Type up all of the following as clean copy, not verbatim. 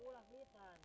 Ulah pisan.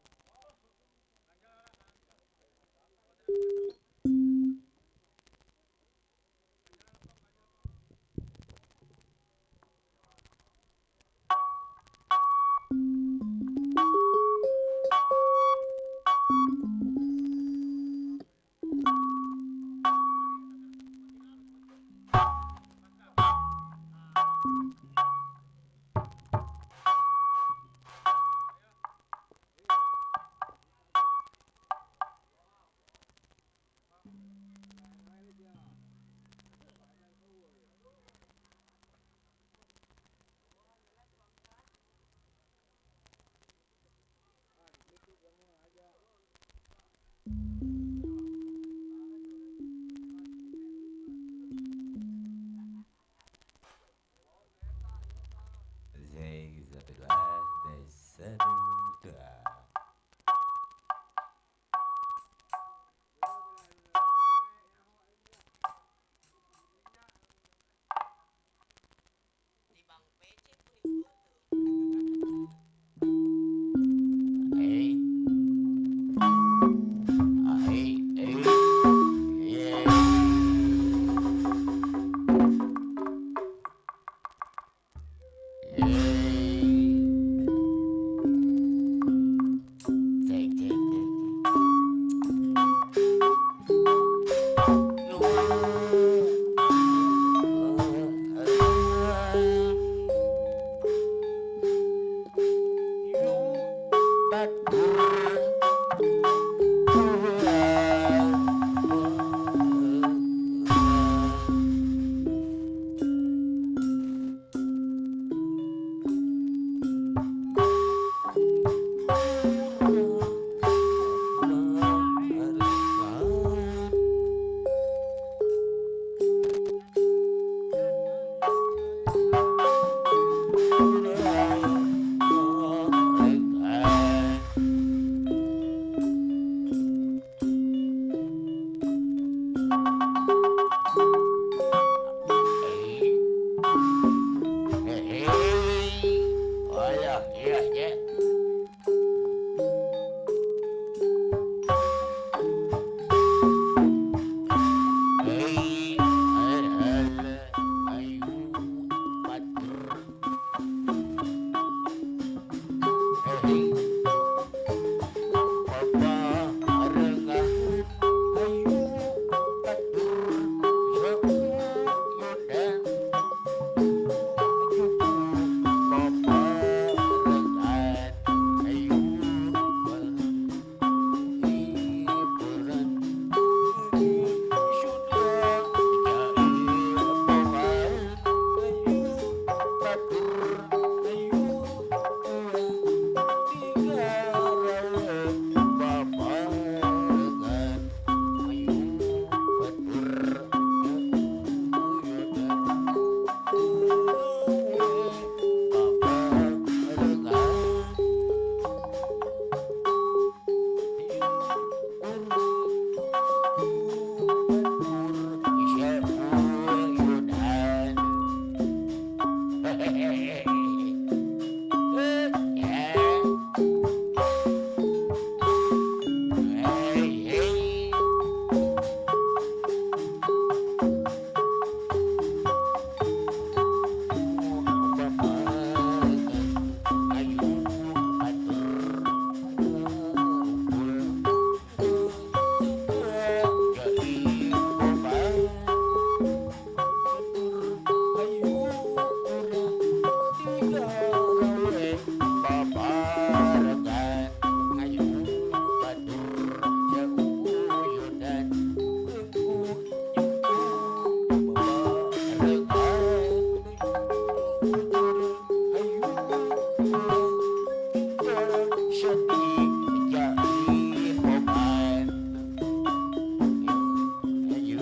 Sedih jadi pemain ayu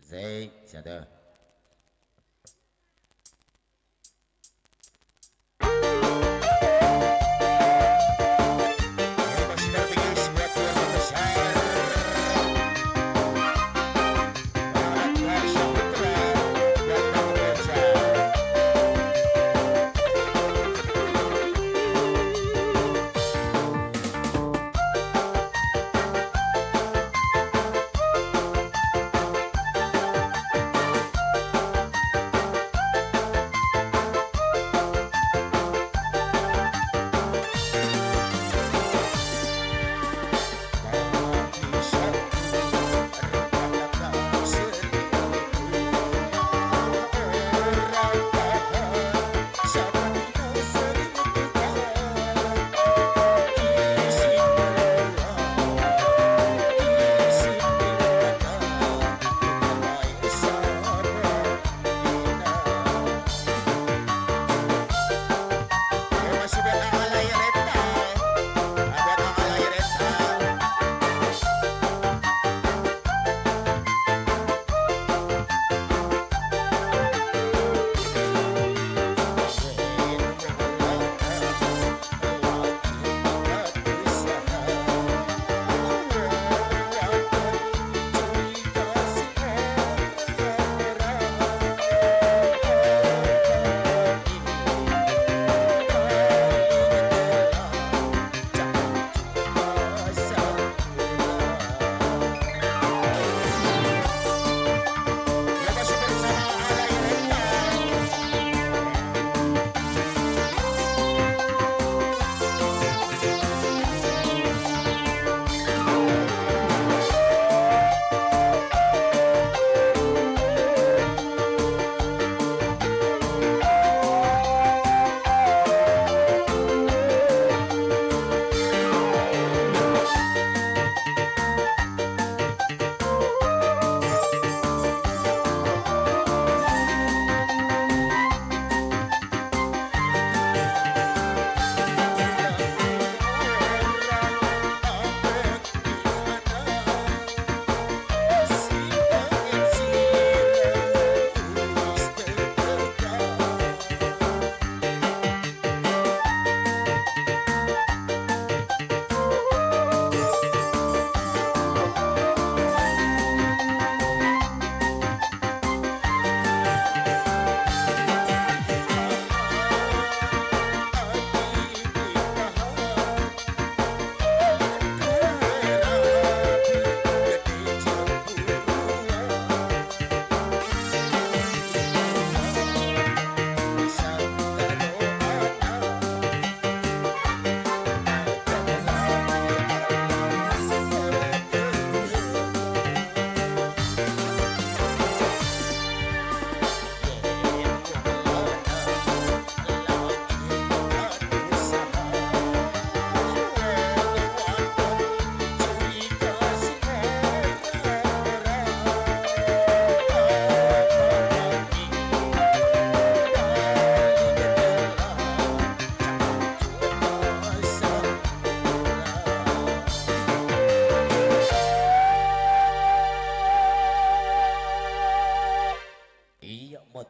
Zai satu.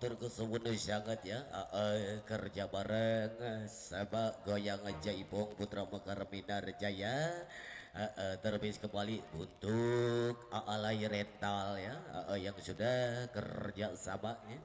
Kesuwun sangat ya, kerja bareng sama goyang Jaipong Putra Mekar Minar Jaya, terbis kembali untuk Alay Rental ya, yang sudah kerja sama ya.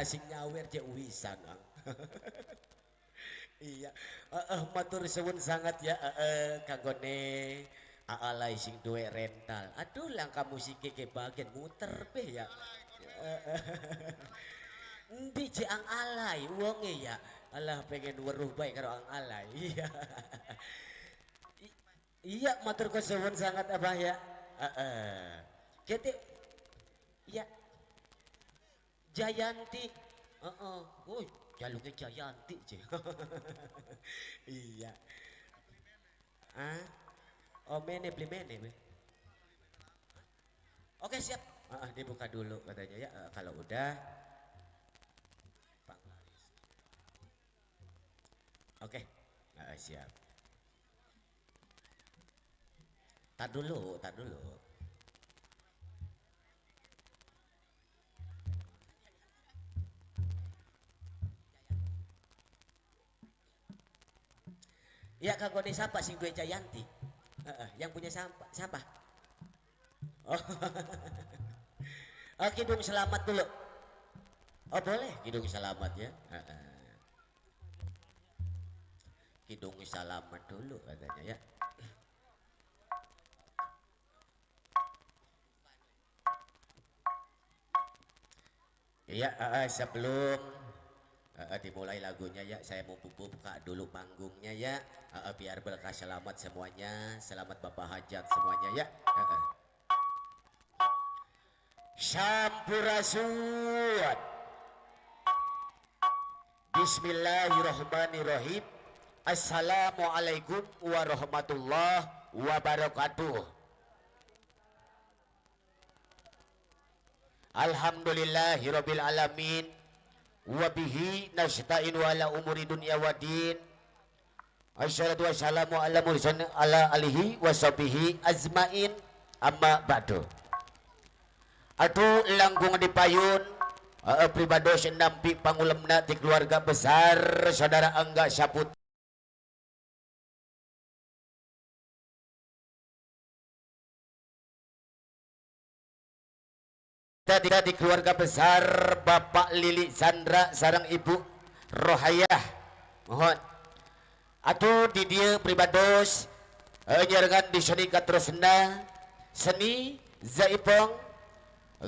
sing nyawer cek wisan. Iya, matur suwun sangat ya kanggone alai sing duwe rental. Aduh langkah musik ke bagian muter be ya. Endi cek ang alai wonge ya. Alah pengen weruh bae karo ang alai. Iya. Iya matur suwun sangat abah ya. Heeh. Kete ya Jayanti. Heeh. Woi, jaluknya Jayanti cek. Iya. Ah. Oh mene beli mene. Oke siap. Dibuka dulu katanya ya. Kalau udah panglaris. Oke, siap. Tar dulu, tar dulu. Ya kagone siapa sing duwe Jayanti? Yang punya siapa? Oh. Oh, Kidung Selamat dulu. Oh boleh Kidung Selamat ya. Kidung Selamat dulu katanya ya. Iya, sebelum dimulai lagunya ya, saya mau buka dulu panggungnya ya, biar berkah selamat semuanya, selamat Bapak Hajat semuanya ya. Sampurasun. Bismillahirrahmanirrahim. Assalamualaikum warahmatullahi wabarakatuh. Alhamdulillahirabbil alamin. Wabihi nasta'inu ala umuri dunya waddin. Assalatu wassalamu ala mursalin ala alihi washabihi azmain. Amma ba'du. Aduh langkung dipayun pribados nampi pangulemna ti keluarga besar saudara Angga Saputra di keluarga besar Bapak Lili Sandra sarang Ibu Rohayah. Mohon atuh di dieu pribados nyarengan di seni katresna seni Jaipong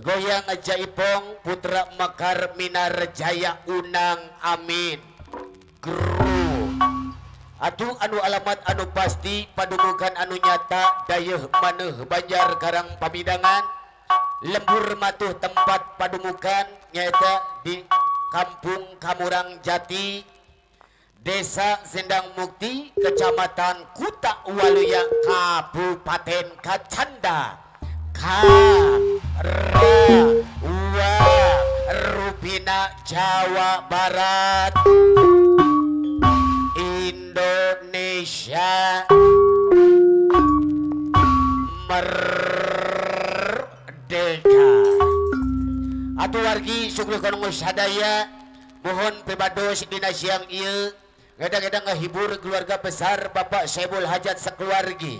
goyang Jaipong Putra Mekar Minar Jaya Unang Amin Gru. Atuh anu alamat anu pasti padumukan anu nyata dayeuh maneuh Banjar Karang Pamidangan lembur matuh tempat padumukan nyaeta di Kampung Kamurang Jati, Desa Sendang Mukti, Kecamatan Kuta Waluya, Kabupaten Kacanda, Karawa, Rupina, Jawa Barat, Indonesia Merdeka. Atuh wargi syukur konungu sadaya mohon pribados dina siang ieu ngedang-ngedang ngahibur keluarga besar Bapak Saibul Hajat sekeluargi.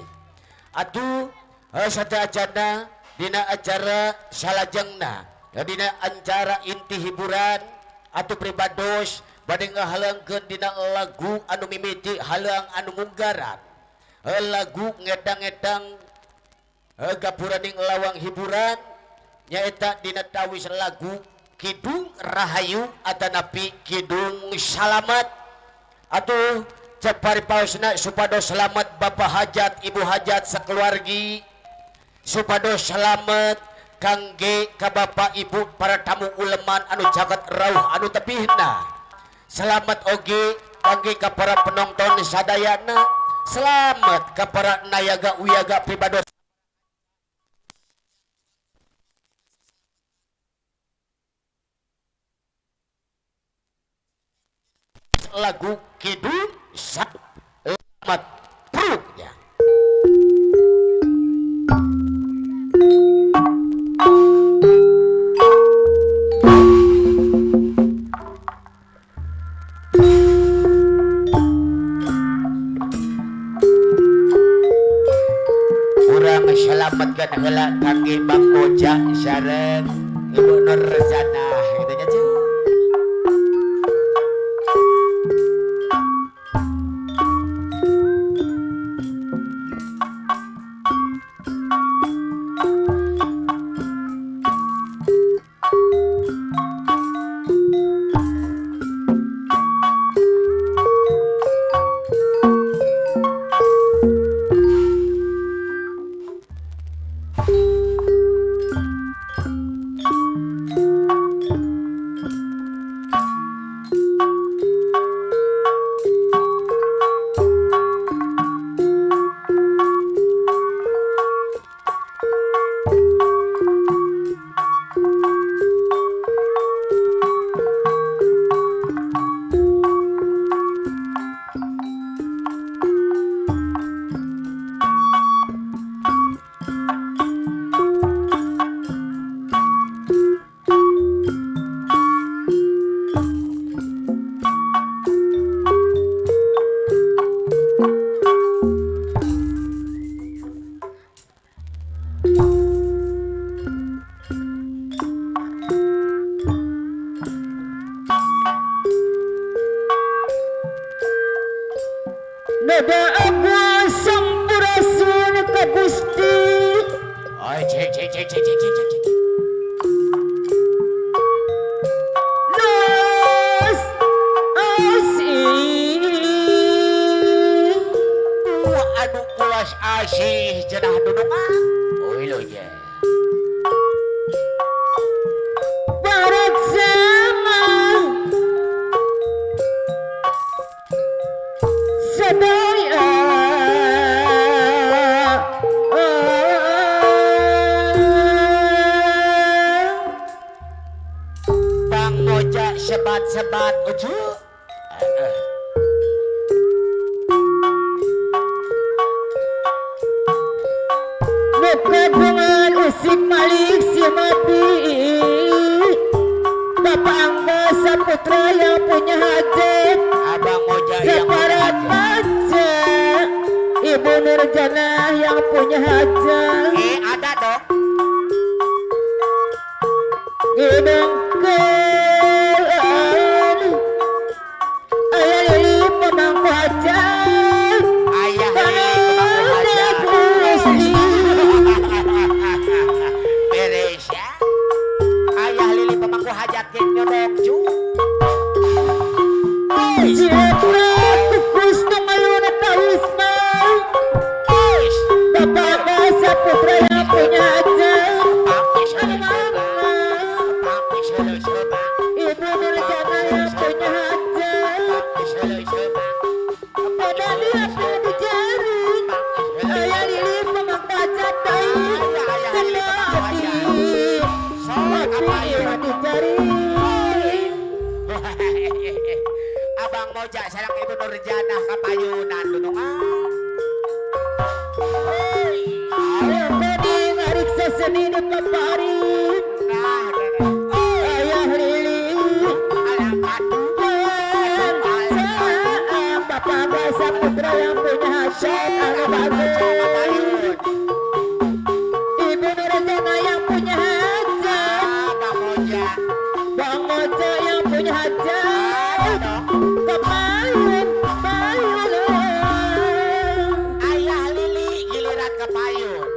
Atuh sateuacanna dina acara salajengna dina acara inti hiburan atuh pribados bade ngahalangkeun dina lagu anu mimiti halang anu munggaran lagu ngedang-ngedang gapuraning lawang hiburan nyaeta dina tawis lagu Kidung Rahayu atanapi Kidung Salamat. Atuh cek paripaosna supados selamat Bapak Hajat Ibu Hajat sekeluargi, supados selamat kangge ka Bapak Ibu para tamu uleman anu jagat rauh anu tebihna, selamat oge kangge ka para penonton sadayana, selamat ka para nayaga wiyaga pribados lagu Kidung Selamat Pruknya. Urang selamatkan heula kangge Bang Oja sareng Ibu Nur Zanah gitu nya. Cek. Nos asih. Aduh kulas asih cenah dudungan. Oi lo je. Barat sama sedaya. Bang Moja sebat-sebat ucu. Nukabungan usik malik si mati. Bapak Angga Saputra yang punya hajat. Abang Moja yang punya Separat hajat. baca. Ibu Nurjana yang punya hajat. Ada dong. Ngidengkeun ayah Lili pemangku hajat. Ayah Lili pemangku hajat. Gusti. Beres ya. Ayah Lili pemangku hajat ge nyodok ju. Siapa Gusti ngaluna tawisma. Bapak Angga Saputra yang punya hajat. Ibu Nurjana yang punya hajat. Pada dia di jaring. Ayah Lili pemangku hajat tai. Mati. Mati mati jaring. Abang Moja sareng Ibu Nurjana kapayunan dunungan. Yang tadi ngariksa seni di paparin. Nah, Ayah Lili. Bapak Angga Saputra yang punya hajat anu bagus. Ibu Nurjana yang punya hajat. Abang Moja. Bang Moja yang punya hajat. Kepayun, payun. Ayah Lili giliran kepayun.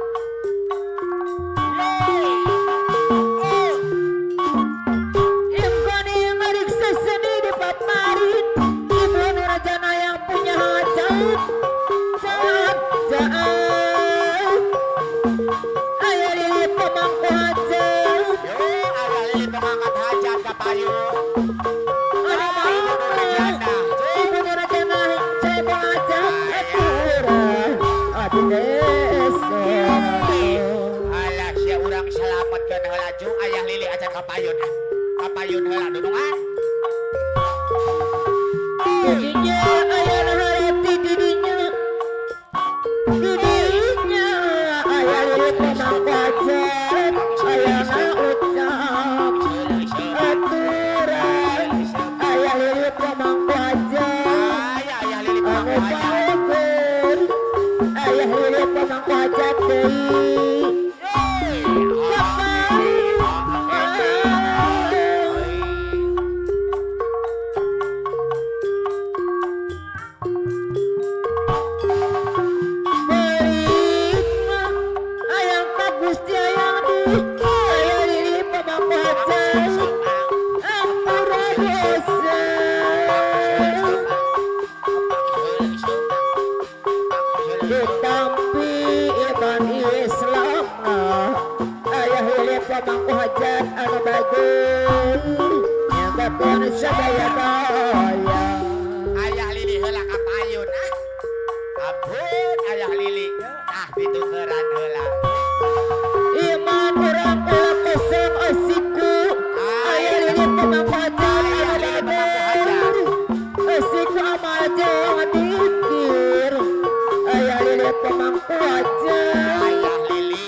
Ingkoni ngariksa seni di paparin. Ibu Nurjana yang punya hajat. Hajat. Ayah Lili pemangku hajat. Yo, ayah Lili pemangkat hajat kepayun. Ada Ibu Nurjana. Ibu Nurjana cebong hajat. Aturah abdi desa. Alah sia urang selametkeun heula ju ayah Lili acan kapayun ah. Kapayun heula dunungan. Didinya ayah harati didinya. Didinya ayah Lili pemangku hajat. Ayah ngaucap aturan. Ayah Lili pemangku hajat. Ayah ayah Lili Anu pemangku hajat. bagus. Ayah Lili pemangku hajat deui. Ayang ka Gusti ayang di. Ayah Lili pemangku hajat. Ampura dosa. Ditampi iman Islam ayah Lili pemangku hajat anu bagus. Nyanggakeun sadaya daya. Ayah Lili heula kapayun ah. Ampun ayah Lili. Ah ditukeran heula. Iman urang ulah kosong asiku. Ayah Lili pemangku hajat anu bagus. Asiku amal jeung dikir. Ayah Lili pemangku hajat. Ayah Lili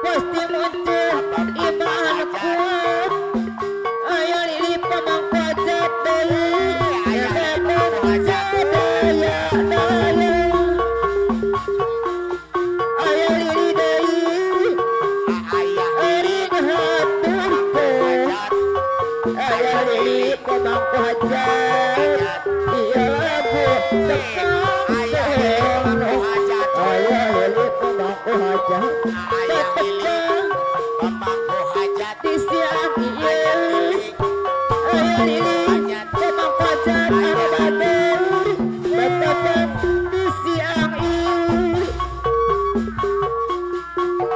Pasti muncul iman kuat. Ayah Lili pemangku hajat deui. Ayah Lili pemangku hajat. Daya daya. Ayah Lili deui. Ayah Lili Ering haturkeun. hajat. Ayah Lili pemangku hajat. Iya lagu Ayah Lili pemangku tekang hajat. Ayah Lili pemangku hajat. Ayah Lili. Pemangku hajat. Di siang Ayah ieu Lili. Ayah Lili pemangku hajat anu batur betepang di siang ieu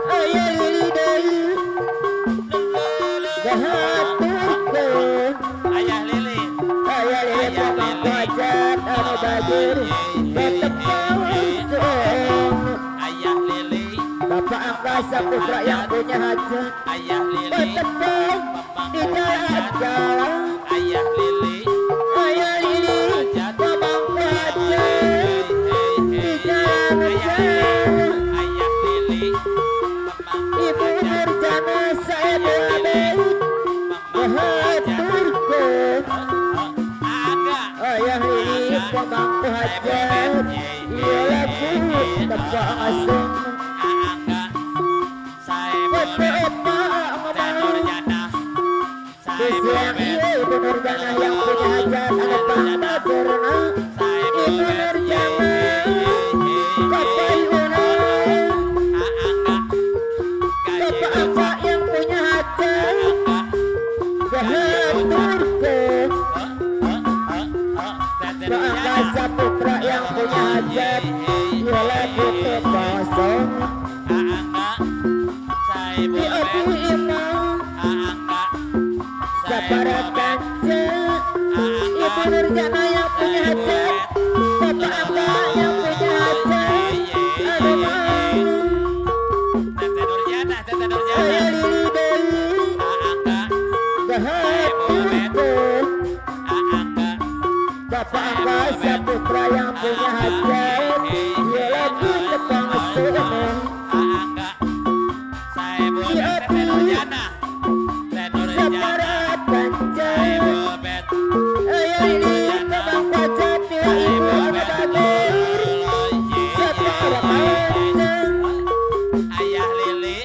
Ayah Lili deui gahaturkeun. Ayah Lili. Ayah Lili pemangku hajat anu batur betepang Ayah Lili. Bapak Angkasa Putra yang punya hajat Ayah Lili. betepang di jalan-jalan. Ayah Lili. Ayah Lili pemangku hajat di jalan-jalan. Ayah Lili. Ibu Nurjana saya doa baik gahaturkeun. Aga. Ayah Lili pemangku hajat ieu lagu tepang aseng. Angga. Bapak ngomong di siang ieu Ibu Nurjana yang punya hajat anu pangbagerna. Ibu Nurjana kapayuna. Bapak Angga yang punya hajat gahaturkeun. Bapak Angkasa Putra yang punya hajat ieu lagu tepang aseng. Di opi imah sapara kanca. Ibu Nurjana yang punya hajat, Bapak Angga yang punya hajat anu mau. Ayah Lili deui gahaturkeun. Bapak Angkasa Putra yang punya hajat ieu lagu tepang aseng. Di opi sapara kanca. Ayah Lili pemangku hajat ieu ibu anu batur sapara kanca. Ayah Lili,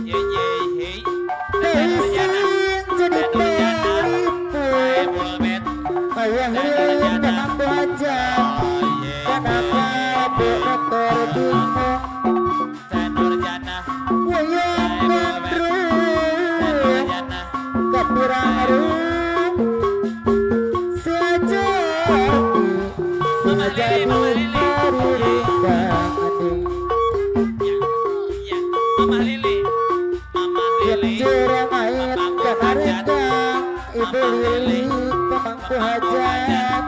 ye ye hei, Deui sing jadi palipun. Ayah Lili pemangku hajat kenapa bu motor bingung wayang gandrung kapirang rung sejati sejati maririndang Mama Lili, Mama Lili, jurang ait kakarindang. Ibu Lili pemangku hajat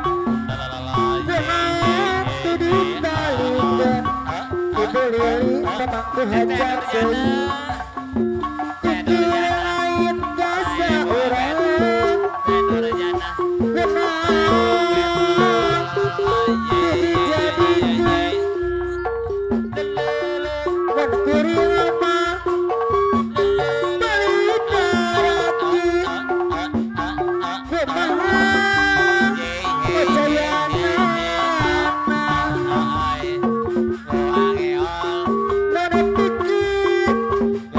dengan dibalikan. Ibu Lili pemangku hajat deui kukira lain gasa urang genang dijadikeun mun kuring mah beli paraki kumaha percayana mana pikir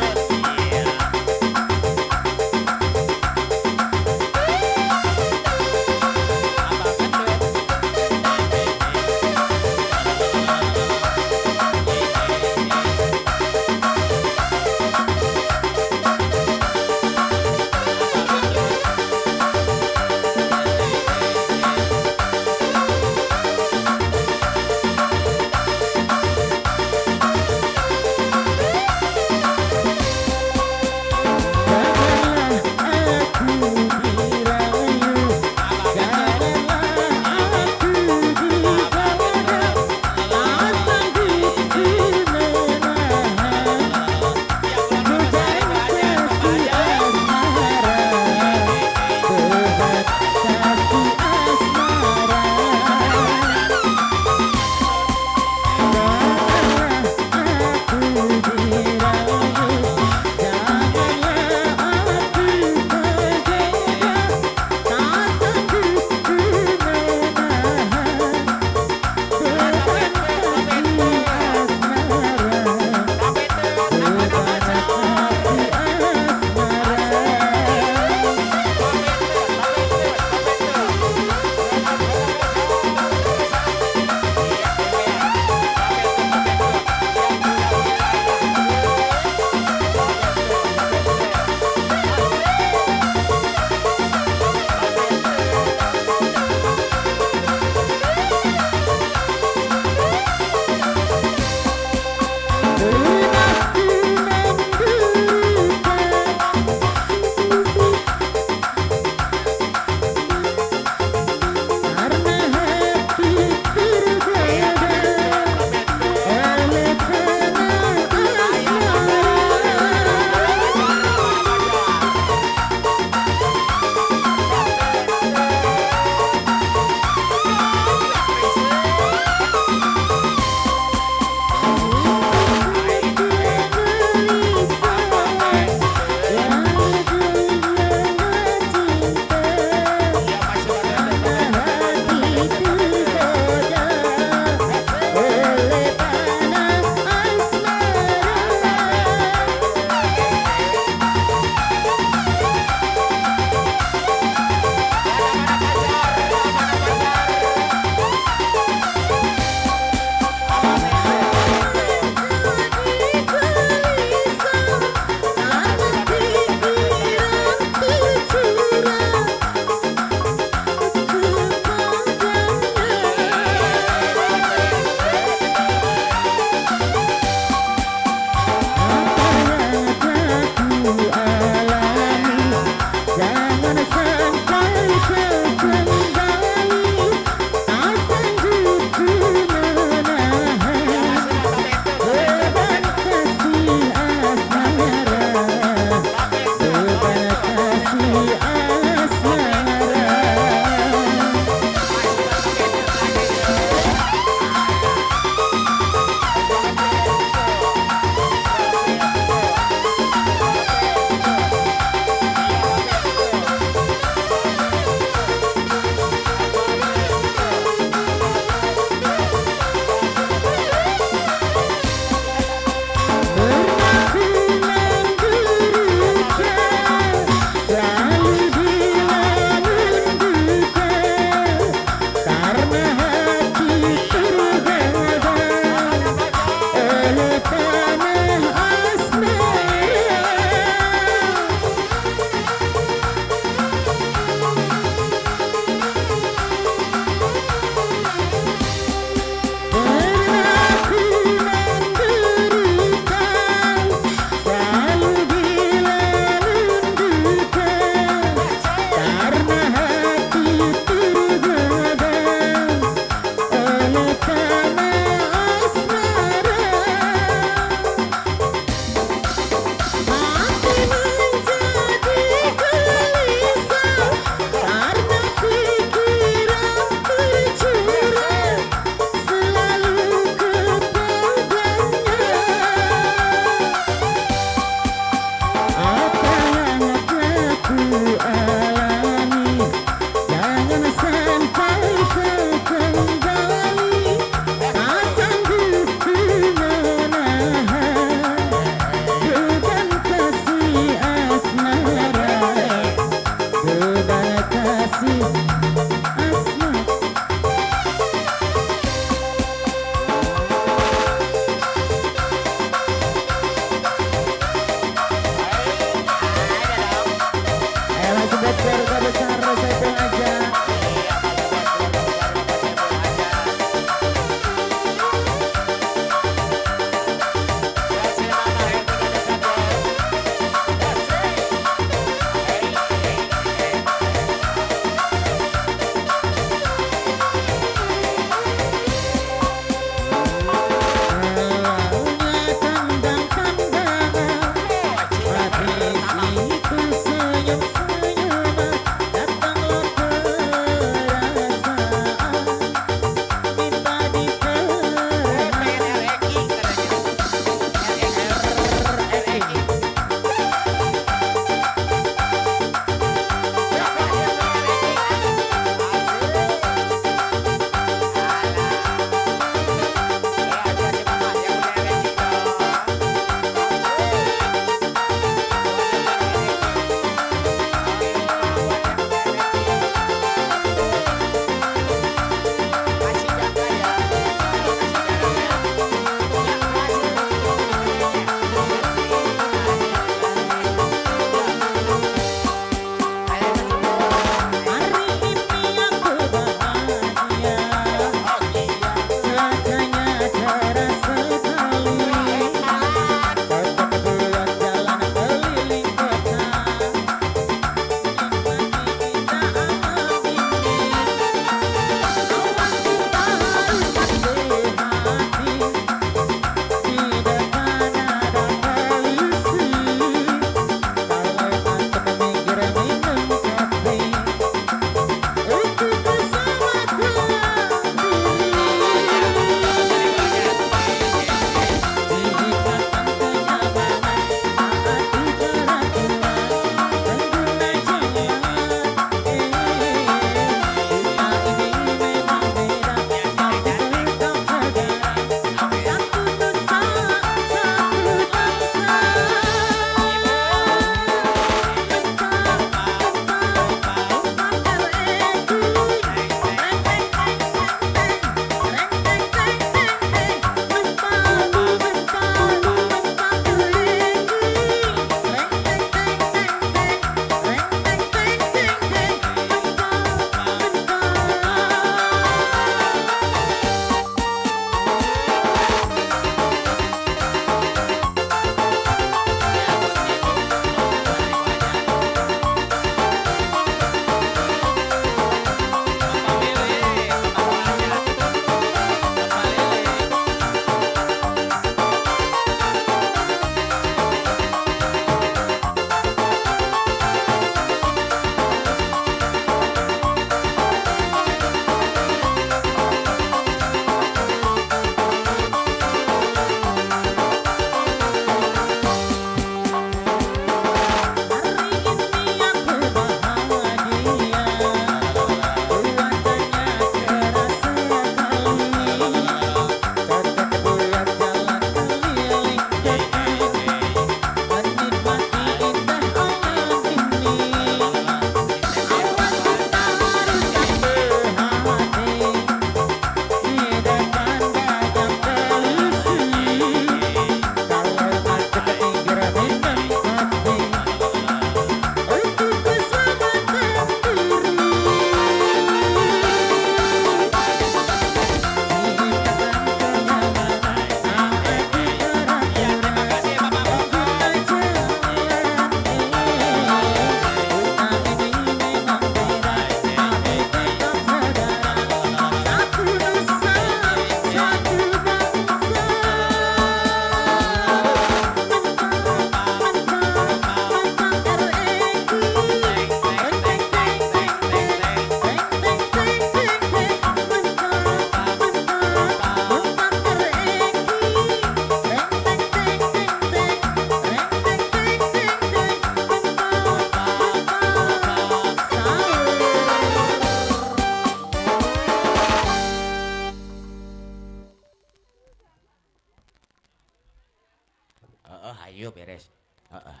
Ayo beres. Heeh.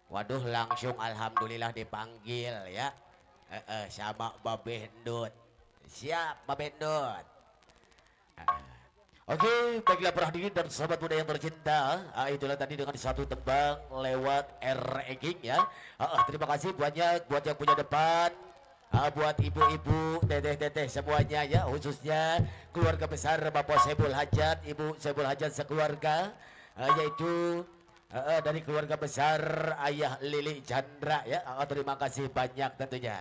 Waduh langsung alhamdulillah dipanggil ya. Heeh, sama Babeh Endut. Siap Babeh Endut. Oke, baiklah para hadirin dan sahabat muda yang tercinta, itulah tadi dengan satu tembang lewat R-King ya. Terima kasih banyak buat yang punya depan, buat ibu-ibu, teteh-teteh semuanya ya, khususnya keluarga besar Bapak Saibul Hajat, Ibu Saibul Hajat sekeluarga, yaitu dari keluarga besar Ayah Lili Chandra ya. Terima kasih banyak tentunya.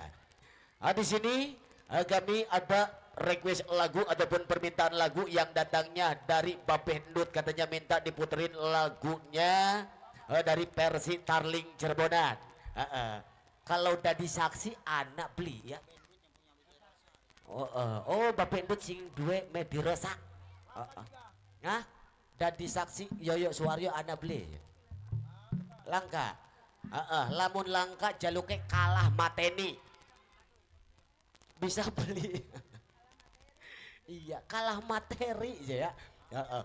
Di sini kami ada request lagu ataupun permintaan lagu yang datangnya dari Babeh Endut, katanya minta diputerin lagunya dari versi Tarling Cirebonan. Kalau dadi saksi anak beli ya. Oh, Babeh Endut sing duwe Medirosa. Nah, dadi saksi Yoyo Suwaryo anak beli. Langka. Lamun langka jaluke kalah mateni. Bisa beli. Iya, kalah materi ya. Heeh.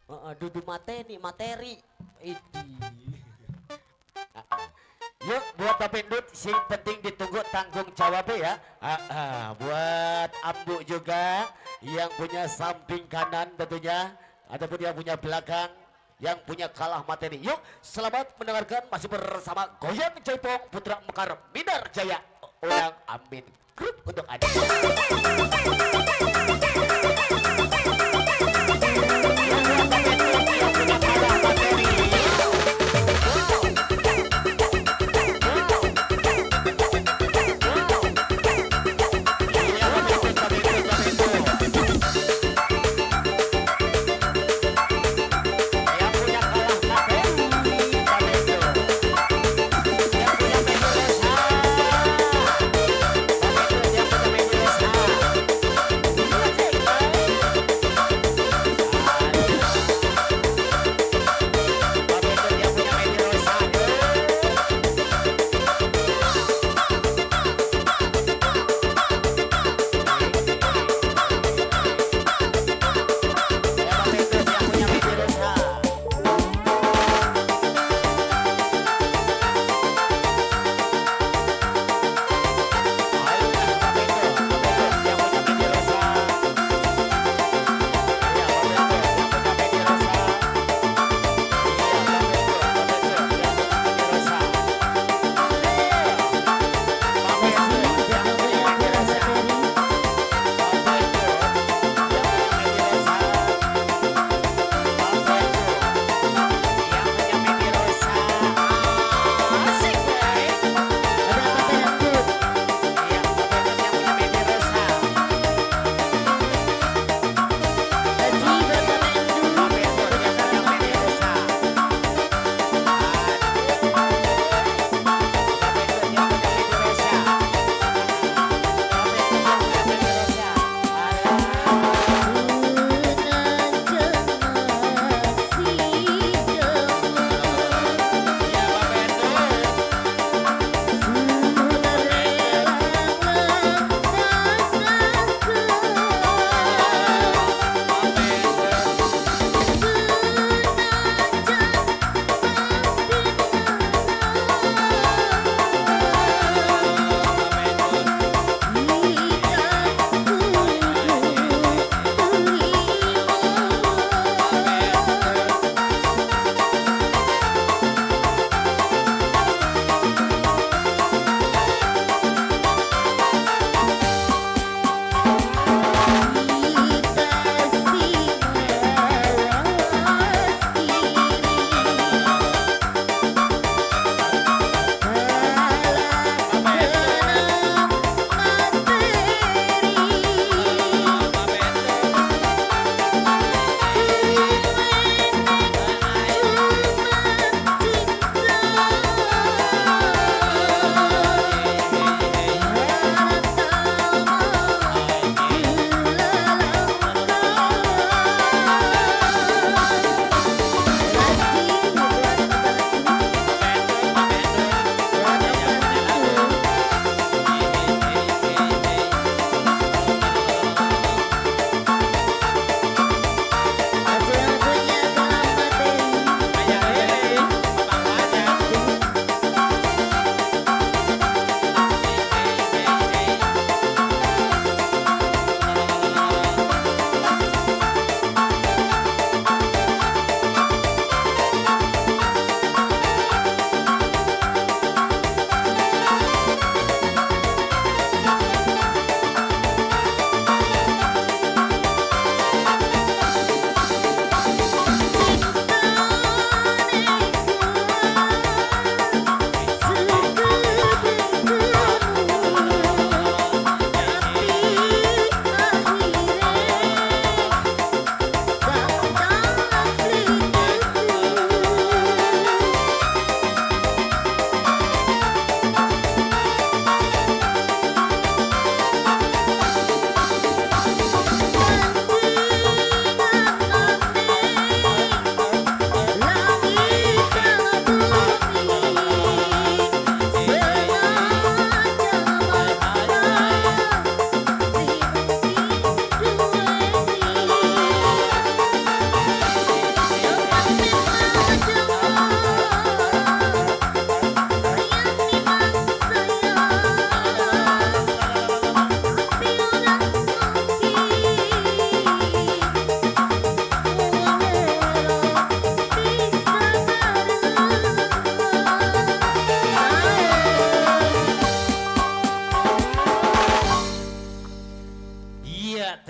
Heeh, dudu mateni, materi. Idi. Yuk buat Bapak Endut sing penting ditunggu tanggung jawabnya ya. Buat Ambu juga yang punya samping kanan tentunya ataupun yang punya belakang, yang punya kalah materi. Yuk selamat mendengarkan masih bersama Goyang Jaipong Putra Mekar Minar Jaya. Ulang Amin Group untuk Anda. Yang punya kalah materi, Pak Beto. Yang punya Medusa. Pak Beto, yang punya Medusa.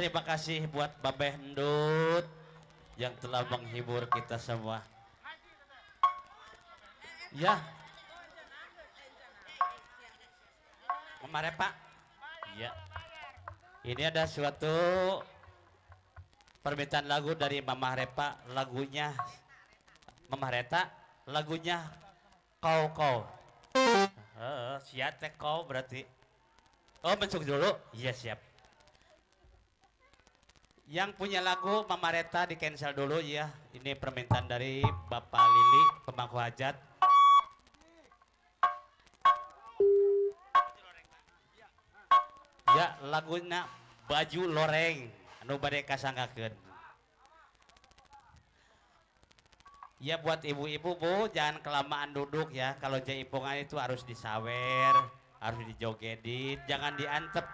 Terima kasih buat Babeh Endut yang telah menghibur kita semua. Ya. Kemarin Pak. Ya. Ini ada suatu permintaan lagu dari Mamah Repa, lagunya Mamah Reta, lagunya Kau Kau. Siap teh kau berarti. Oh, masuk dulu. Iya, siap. Yang punya lagu Mama Reta di cancel dulu ya. Ini permintaan dari Bapak Lili pemangku hajat. Ya, lagunya Baju Loreng anu bade kasanggakeun. Ya buat ibu-ibu Bu, jangan kelamaan duduk ya. Kalau jaipongan itu harus disawer, harus dijogedin, jangan diantep.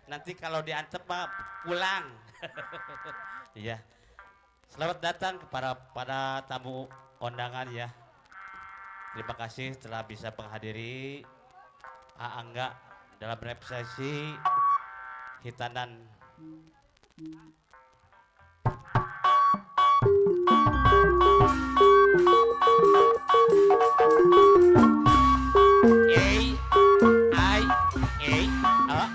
Nanti kalau diantep Pak pulang. Iya. Selamat datang kepada para tamu kondangan ya. Terima kasih telah bisa menghadiri Angga dalam resepsi hitanan. A I A A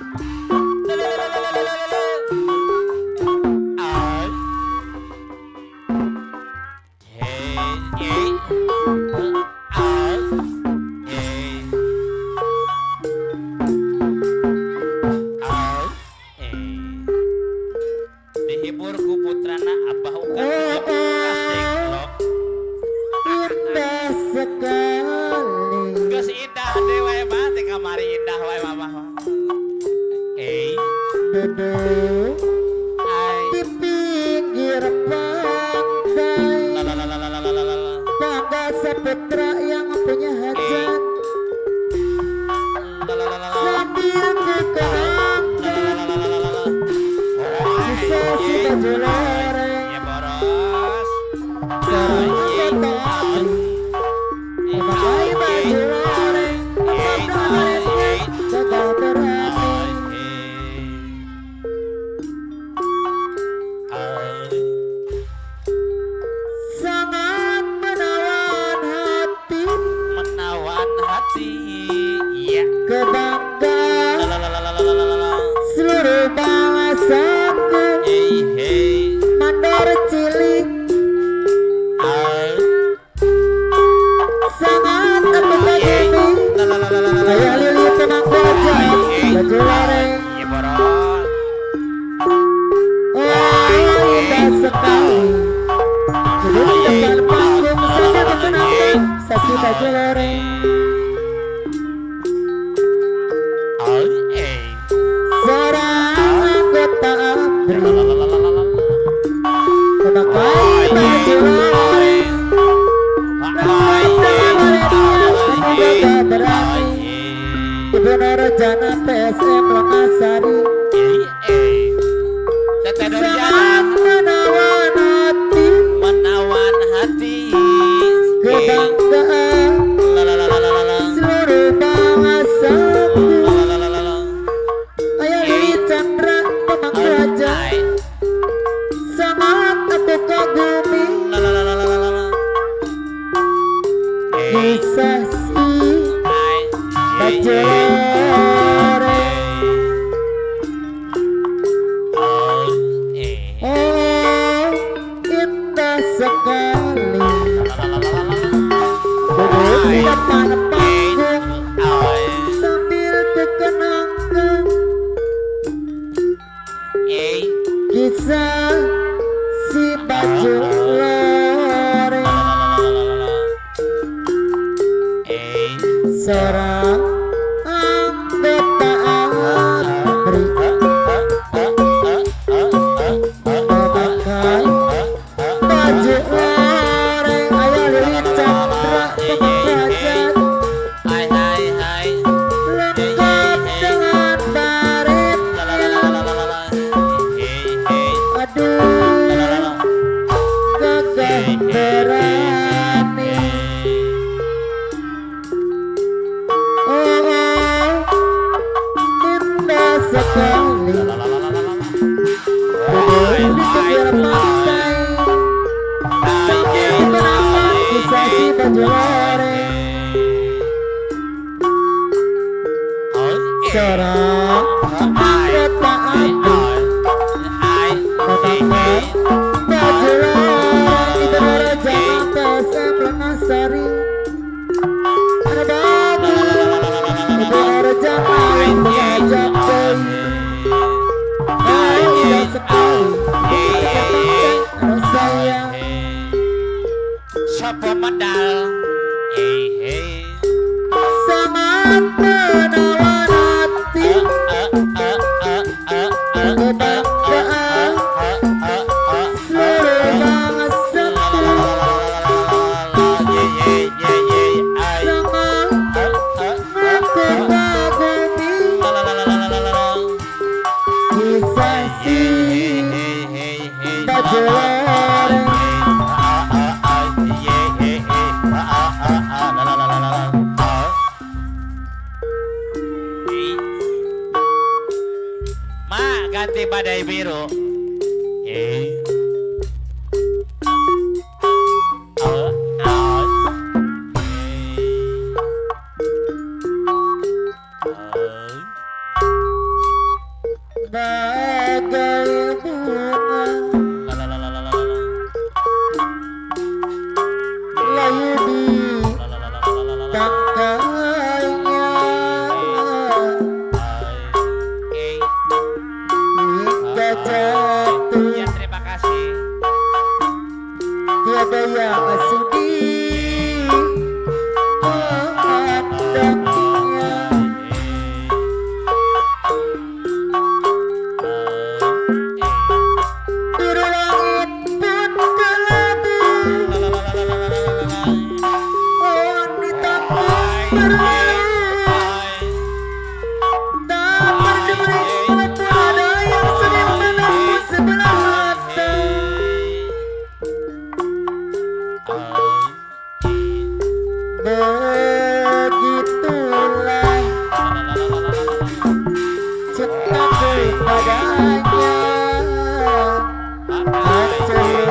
L L L L L L I J A I A I A. Dihibur ku putrana Abah Ukan. Indah sekali. Geus indah deui wae mah teh kamari indah wae mama. Duduk di pinggir pantai, Bangga Saputra yang punya hajat, sambil ku kenangkan kisah si baju loreng. Ya boros. Seorang anggota ABRI memakai baju loreng, lengkap dengan baretnya, gagah berani. Sangat menawan hati, Menawan hati. Iya. Kebanggaan seluruh bangsaku. Mandor cilik sangat aku kagumi. Ayah Lili pemangku hajat, baju loreng. Ya boros. Oh, indah sekali. Duduk di depan panggung sambil mengenangkan sasi baju loreng. Seorang anggota ABRI memakai baju loreng, lengkap dengan baretnya, gagah berani. Ibu Nurjana PSM Lengasari Teteh sangat Nurjana menawan hati, menawan hati. Kebanggaan seluruh bangsaku. Ayah Lili Chandra pemangku hajat, sangat aku kagumi. Kisah si baju loreng. Oh, indah sekali. Duduk di depan panggung sambil ku kenangkan kisah si baju loreng. Seorang anggota ABRI memakai baju loreng. Ayah Lili Chandra pemangku hajat, lengkap dengan baretnya. Aduh, gagah berani. Oh, indah sekali. baju loreng seorang anggota ABRI baju loreng Ibu Nurjana PSM Lengasari ada bagi Ibu Nurjana yang mengajak kaya sekali sayang Sopo medal sangat menawan hati kebanggaan seluruh bangsa sangat mengagumi kisah si baju loreng. Ma, ganti badai biru. Bagai bunga layu di tangkainya hingga jatuh. Ya, terima kasih. Tiada yang sudi memandangnya. Biru langit pun kelabu, wanita pun berlalu, tak peduli walaupun ada yang sedih menepuk sebelah mata. Begitulah cintaku padanya, hancur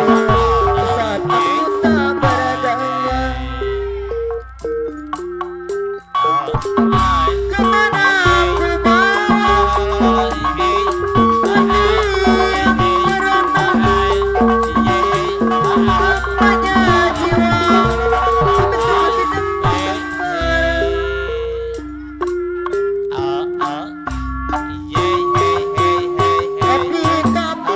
saat aku tak berdaya. Kemana aku bawa hati yang meronta, lemahnya jiwa betul tidak asmara. Tapi kapan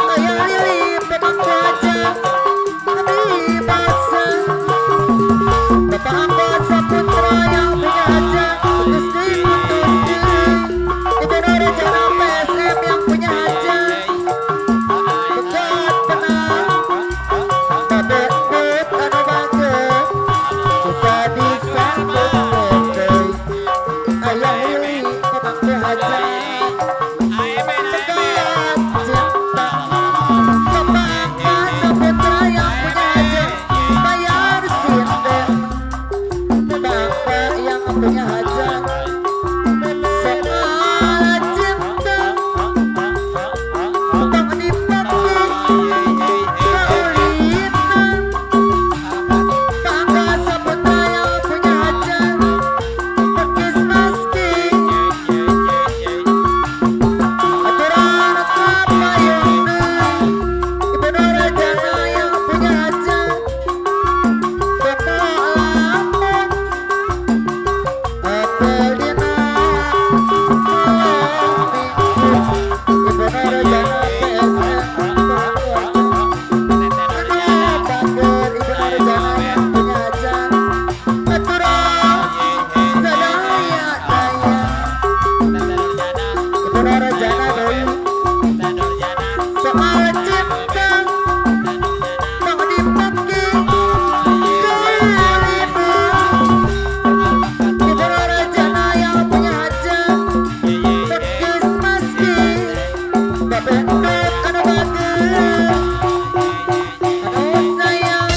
Ayah Lili pemangku hajat Pegat cinta Bapak Saputra yang punya hajat bayar sinden Bapak yang punya hajat soal cinta Bang dipakai kaulinan Bangga Saputra yang punya hajat Pakis meski aturan apa yang Ibu Nurjana yang punya hajat Bapak lamun Apel dina malam minggu Ibu Nurjana PSM Aduh bager Ibu Nurjana yang punya hajat Aturan sadaya daya Ibu Nurjana deui soal cinta Bang dipake kulina Ibu Nurjana yang punya hajat Pakis meski Babendot anu bager anu sayang.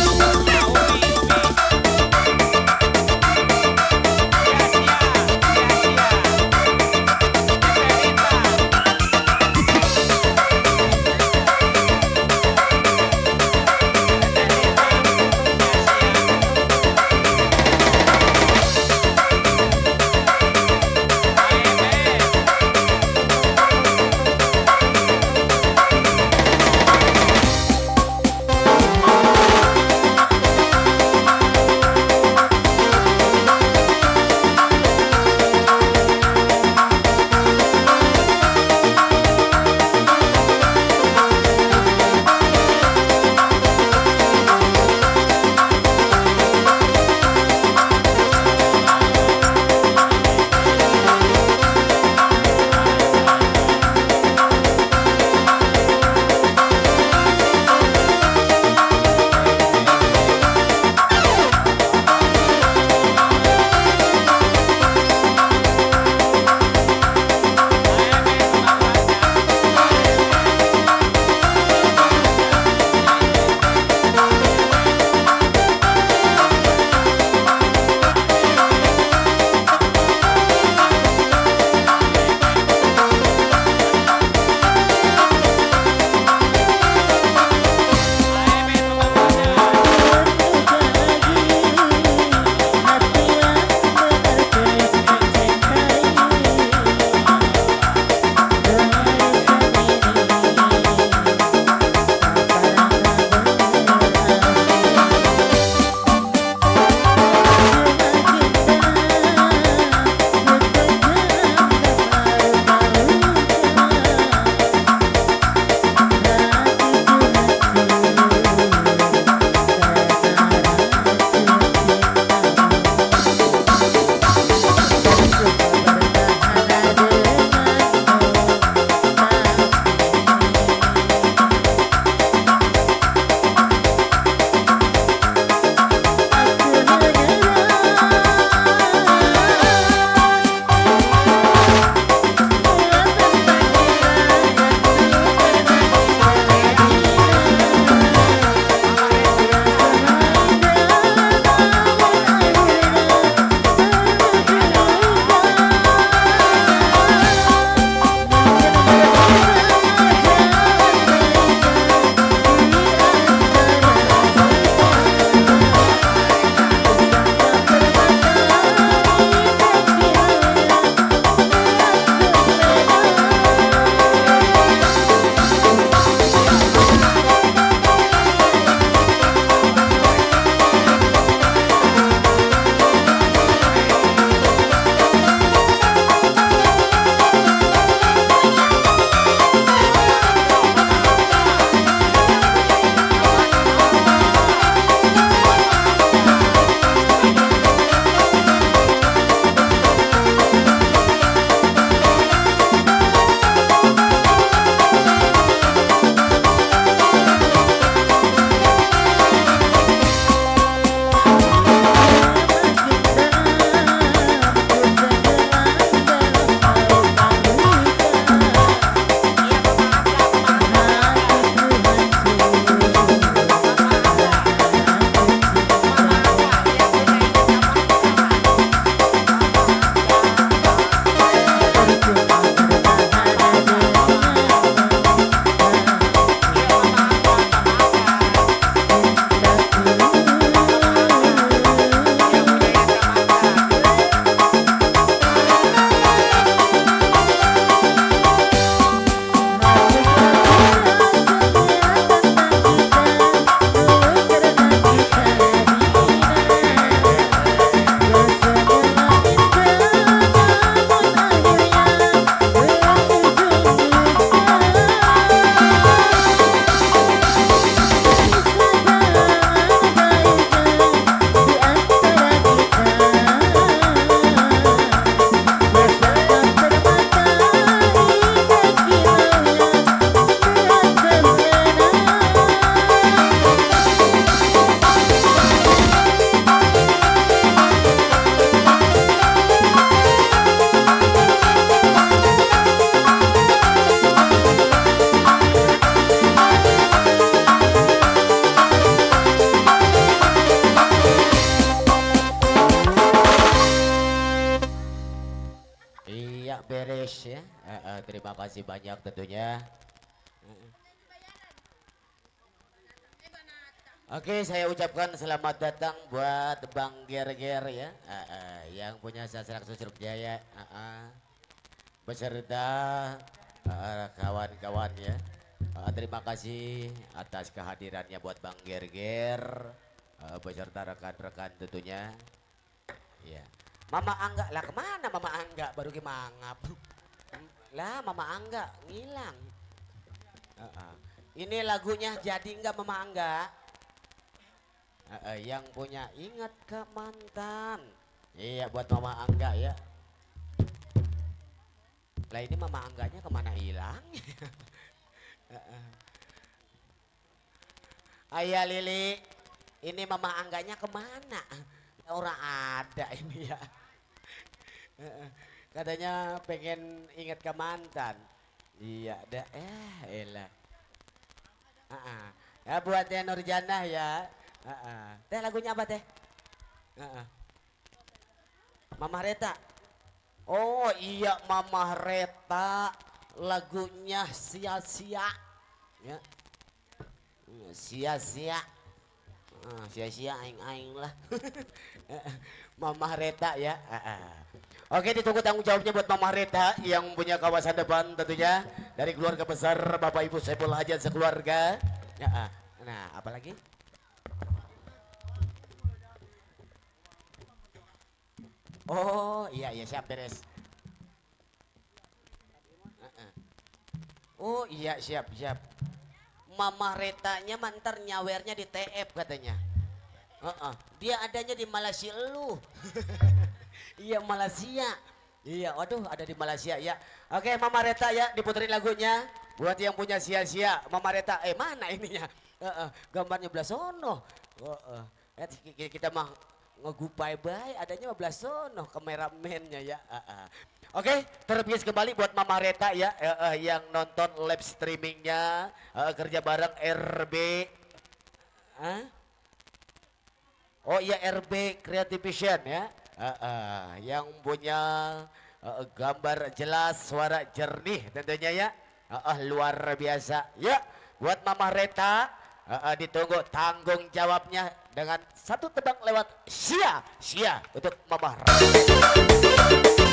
Terima kasih banyak tentunya. Oke, saya ucapkan selamat datang buat Bang Gerger ya, yang punya Sasrak Susruk Jaya, beserta kawan-kawan ya. Terima kasih atas kehadirannya buat Bang Gerger, beserta rekan-rekan tentunya. Ya, Mama Angga lah kemana Mama Angga baru mangap. Lah Mama Angga ngilang. Ini lagunya jadi enggak Mama Angga? Yang punya ingat ke mantan. Iya buat Mama Angga ya. Lah ini Mama Angganya kemana hilang? Ayah Lili, ini Mama Angganya kemana? Orang ada ini ya. Katanya pengen ingat ke mantan. Iya dah, elah. Ya buat Teh Nurjanah ya. Teh lagunya apa teh? Mama Reta. Oh iya Mama Reta lagunya sia-sia. Ya. Sia-sia. Sia-sia aing-aing lah. Mama Reta ya. Oke ditunggu tanggung jawabnya buat Mama Reta yang punya kawasan depan tentunya dari keluarga besar Bapak Ibu Saiful Hajat sekeluarga. Nah apalagi? Oh iya iya siap beres. Oh iya siap siap. Mama Retanya mantar nyawernya di TF katanya. Dia adanya di Malaysia lu. Iya Malaysia. Iya waduh ada di Malaysia ya. Oke Mama Reta ya diputerin lagunya. Buat yang punya sia-sia Mama Reta. Mana ininya? Gambarnya belah sono. Kita mah ngegupai baik adanya belah sono kameramennya ya. Oke, terbias kembali buat Mama Reta ya, yang nonton live streamingnya, kerja bareng RB. Oh iya RB Creative Vision ya, yang punya gambar jelas, suara jernih tentunya ya, luar biasa ya. Buat Mama Reta ditunggu tanggung jawabnya dengan satu tebang lewat sia sia untuk Mama Reta. Mama Reta.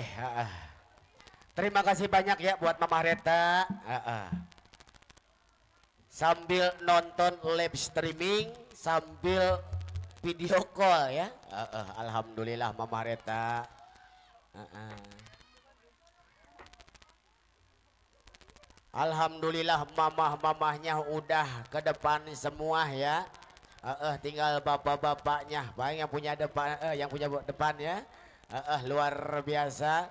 Oke. Terima kasih banyak ya buat Mama Reta. Sambil nonton live streaming, sambil video call ya. Alhamdulillah Mama Reta. Alhamdulillah mamah-mamahnya udah ke depan semua ya. Tinggal bapak-bapaknya, baik yang punya depan, yang punya depan ya. Luar biasa.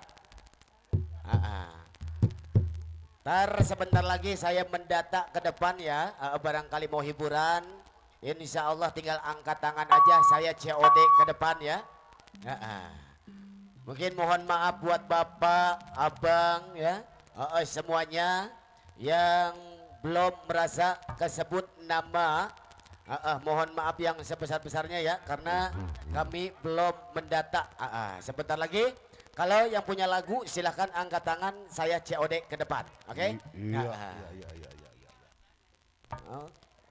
Ntar sebentar lagi saya mendata ke depan ya. Barangkali mau hiburan, insya Allah tinggal angkat tangan aja, saya COD ke depan ya. Mungkin mohon maaf buat bapak, abang ya, semuanya yang belum merasa kesebut nama. Mohon maaf yang sebesar-besarnya ya, karena kami belum mendata. Sebentar lagi kalau yang punya lagu silahkan angkat tangan, saya COD ke depan. Oke? Iya.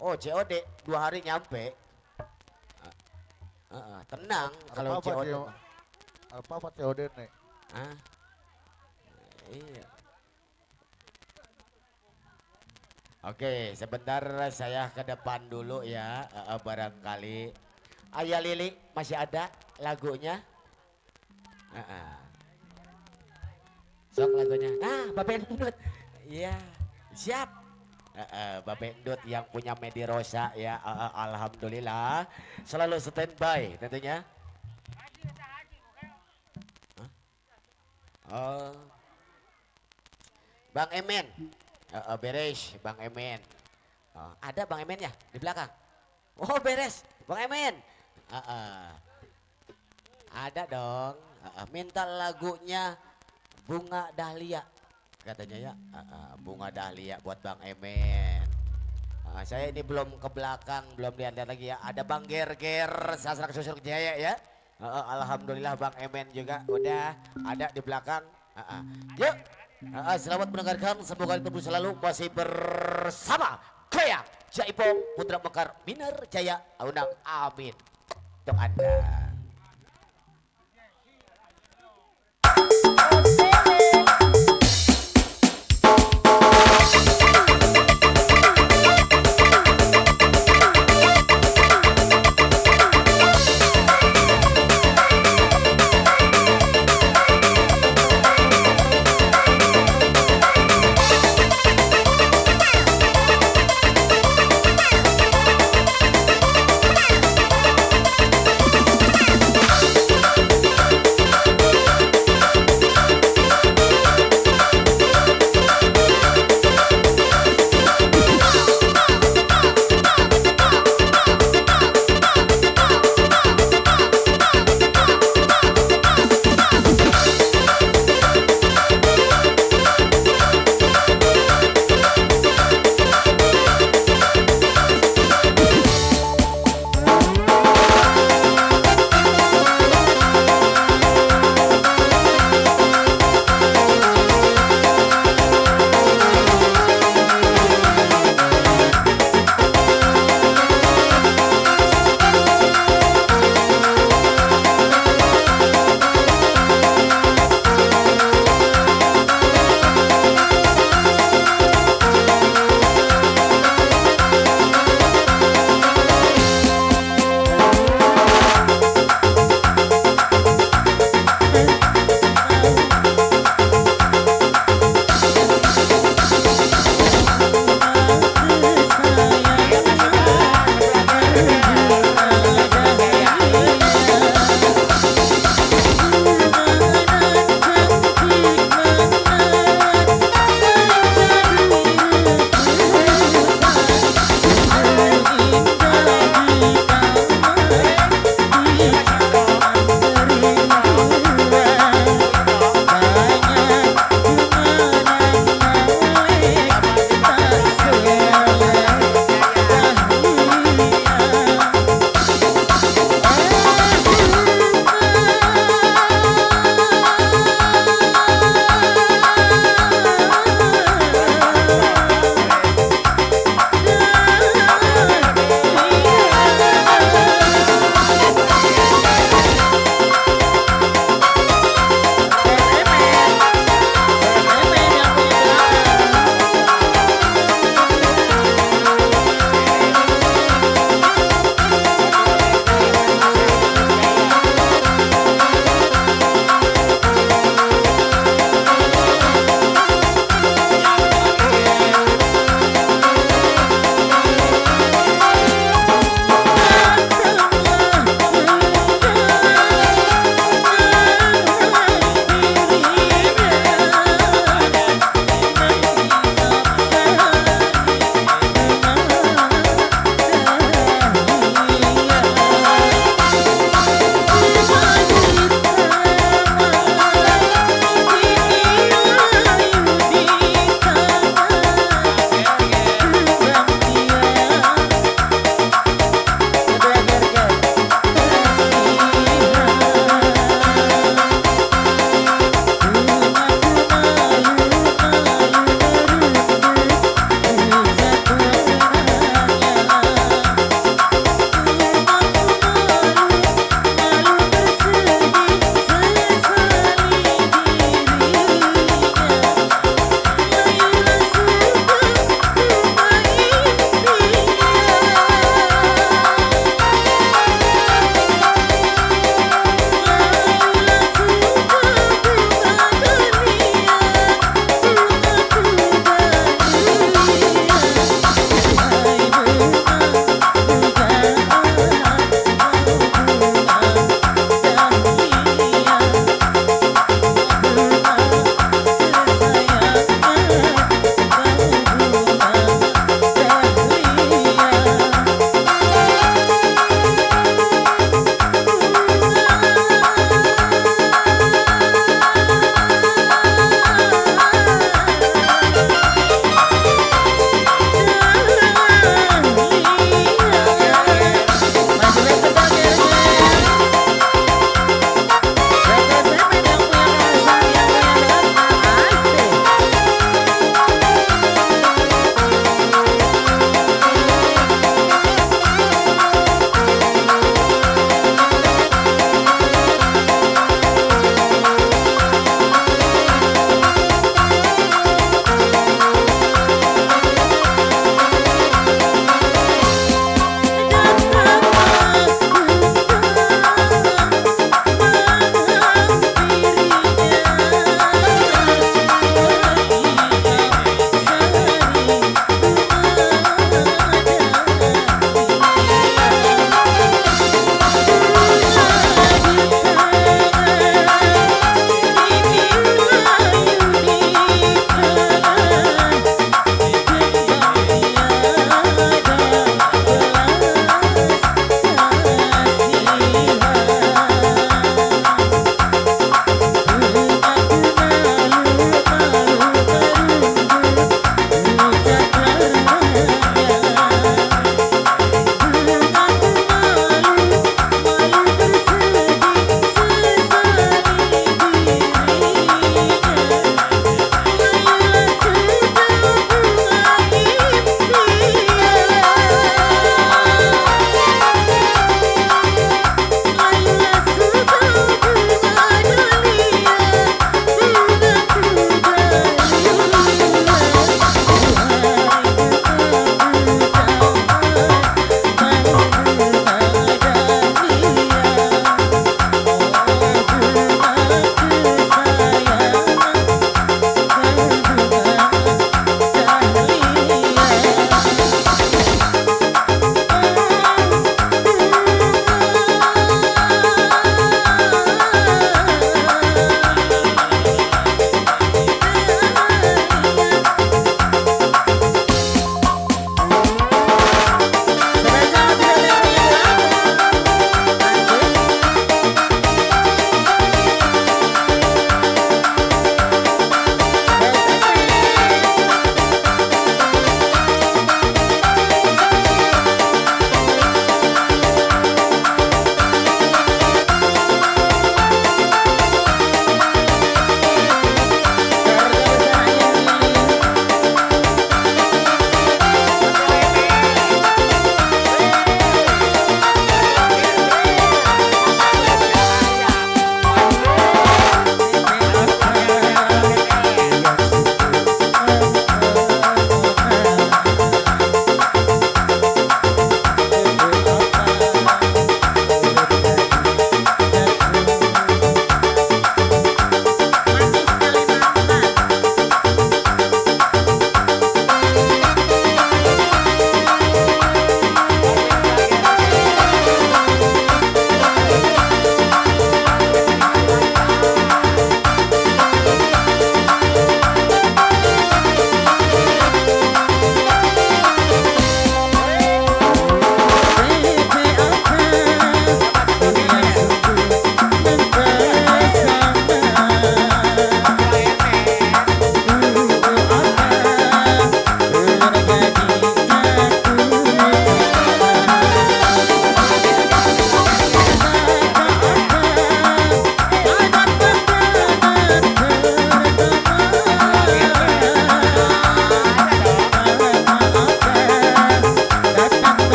Oh, COD 2 hari nyampe. Tenang kalau COD. Apa COD nih? Iya. Oke, sebentar saya ke depan dulu ya, barangkali. Ayah Lili masih ada lagunya? Sok lagunya. Nah, Bapak Endut. Iya, siap. Bapak Endut yang punya Medi Rosa ya, alhamdulillah selalu standby tentunya. Oh. Bang Emen. Beres Bang Emen. Ada Bang Emen ya di belakang. Oh beres Bang Emen. Ada dong. Minta lagunya Bunga Dahlia katanya ya. Bunga Dahlia buat Bang Emen. Saya ini belum ke belakang, belum lihat lagi ya. Ada Bang Gerger Sasrak Susur Jaya ya. Alhamdulillah Bang Emen juga udah ada di belakang. Yuk. Selamat mendengarkan, semoga ketemu selalu masih bersama Goyang Jaipong Putra Mekar Minar Jaya Aunang amin untuk Anda. We'll be right back.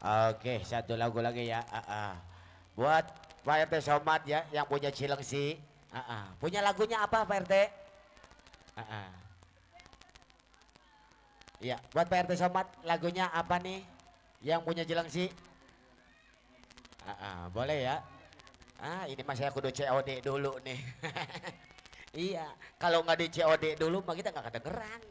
Oke, satu lagu lagi ya. Buat Pak RT Somad ya yang punya Cilengsi. Punya lagunya apa Pak RT? Ya, buat Pak RT Somad lagunya apa nih? Yang punya Cilengsi? Boleh ya. Ini mas saya kudu COD dulu nih. Iya, kalau nggak di COD dulu mah kita nggak kedengeran.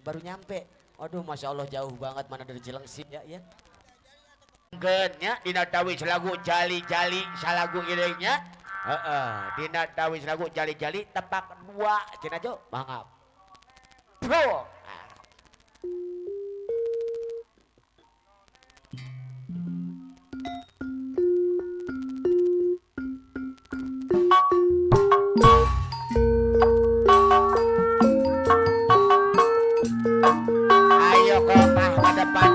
Baru nyampe. Aduh, masya Allah jauh banget mana dari Cilengsi ya, ya. Gennya dina tawis lagu jali-jali salagu iringnya. Dina tawis lagu jali-jali tepak dua cenah jo mangap. Bro. Ayo komah ke depan.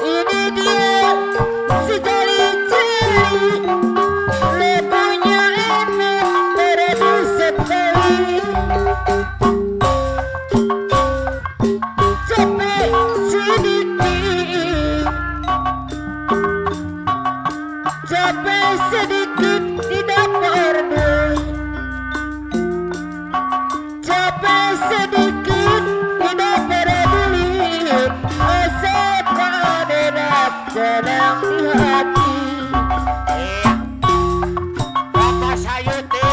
Ini dia si jali-jali, lagunya enak merdu sekali. Capek sedikit, capek sedikit tidak peduli. Capek sedikit tidak peduli, asalkan enak senang di hati. Iya. Bapak Sayuti,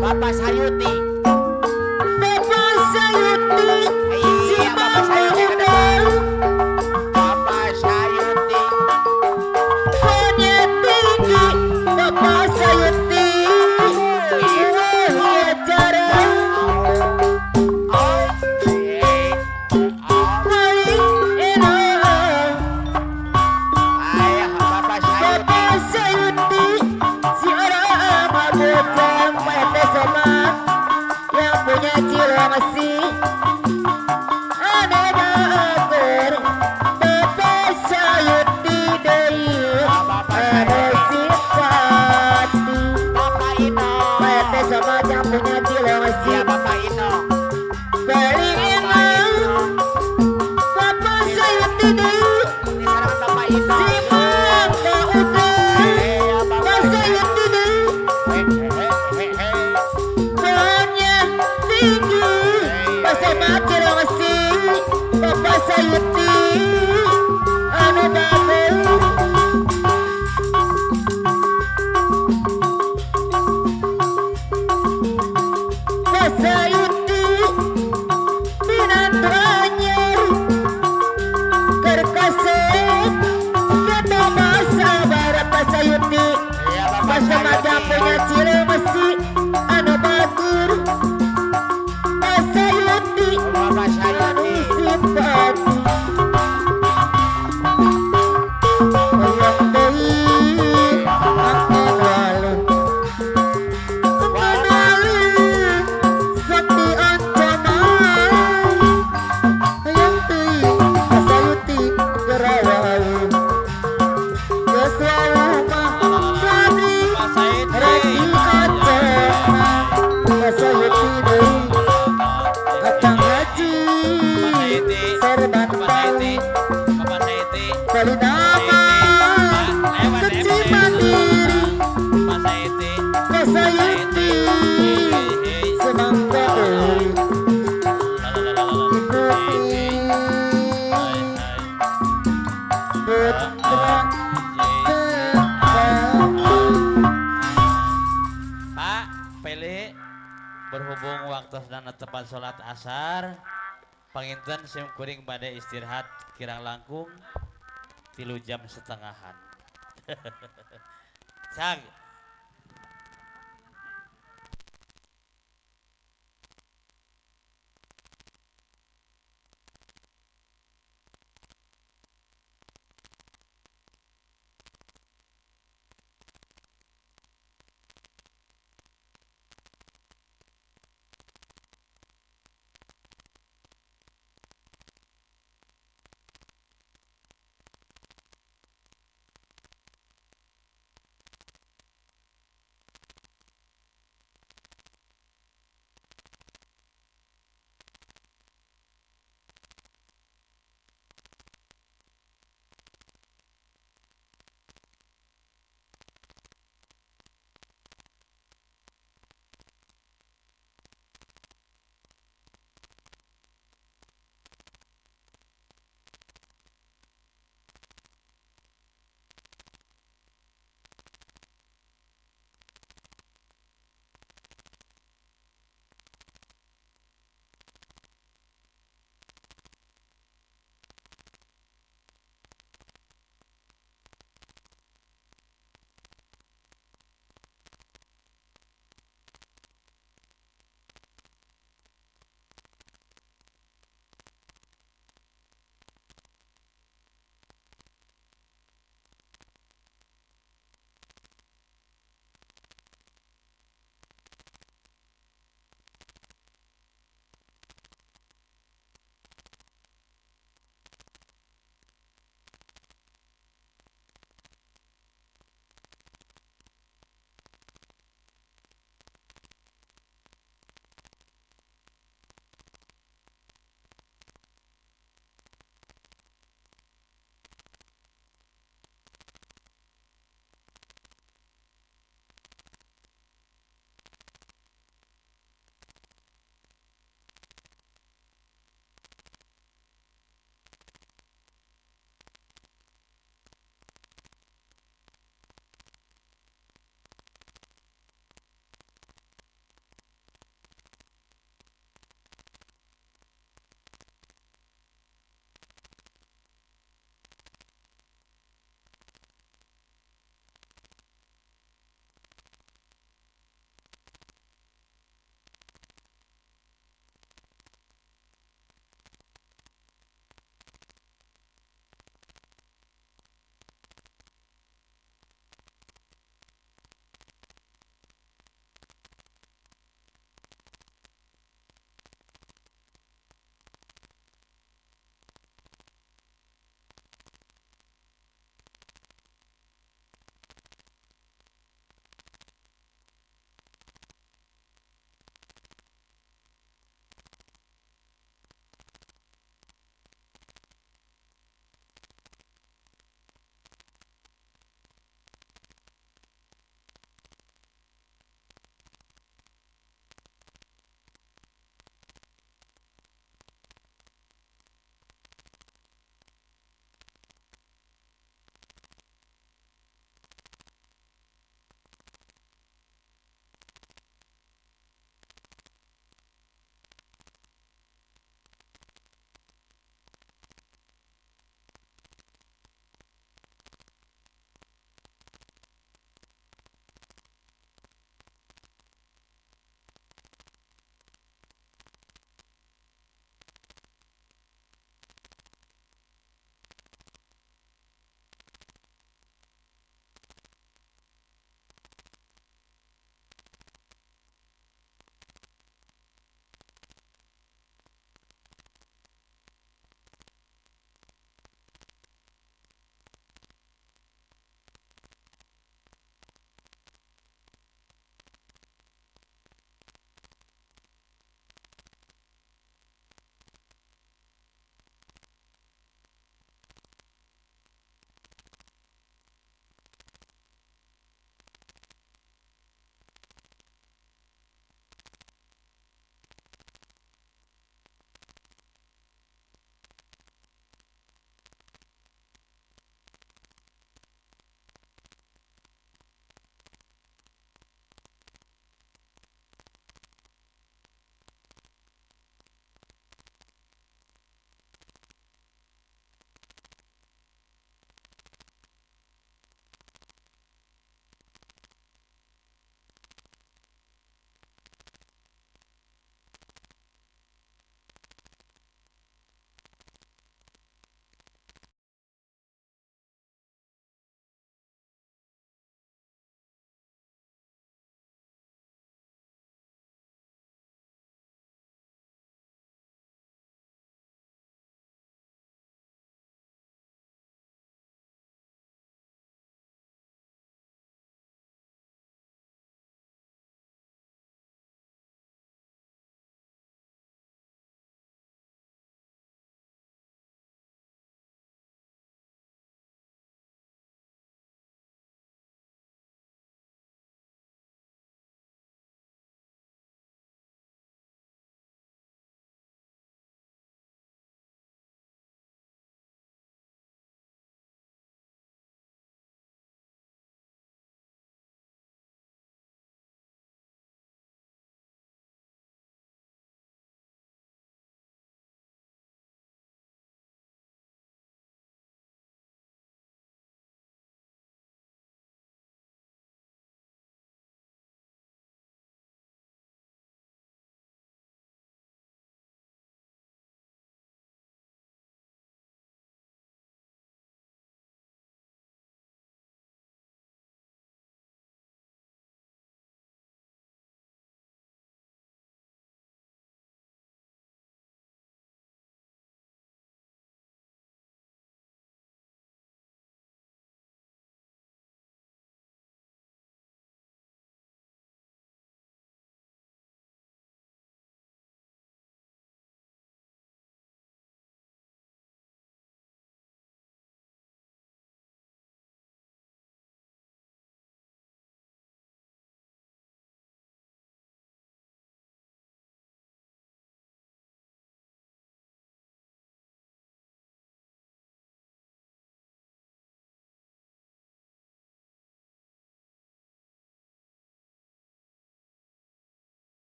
Bapak Sayuti, Bapak Sayuti, si iya, Bapak Sayuti ke depan. Bapak Sayuti, punya tinggi, Bapak Sayuti. Pak Pele, berhubung waktu sedang tepat sholat asar, panginten sim kuring pada istirahat kirang langkung 3,5 jam. Sang.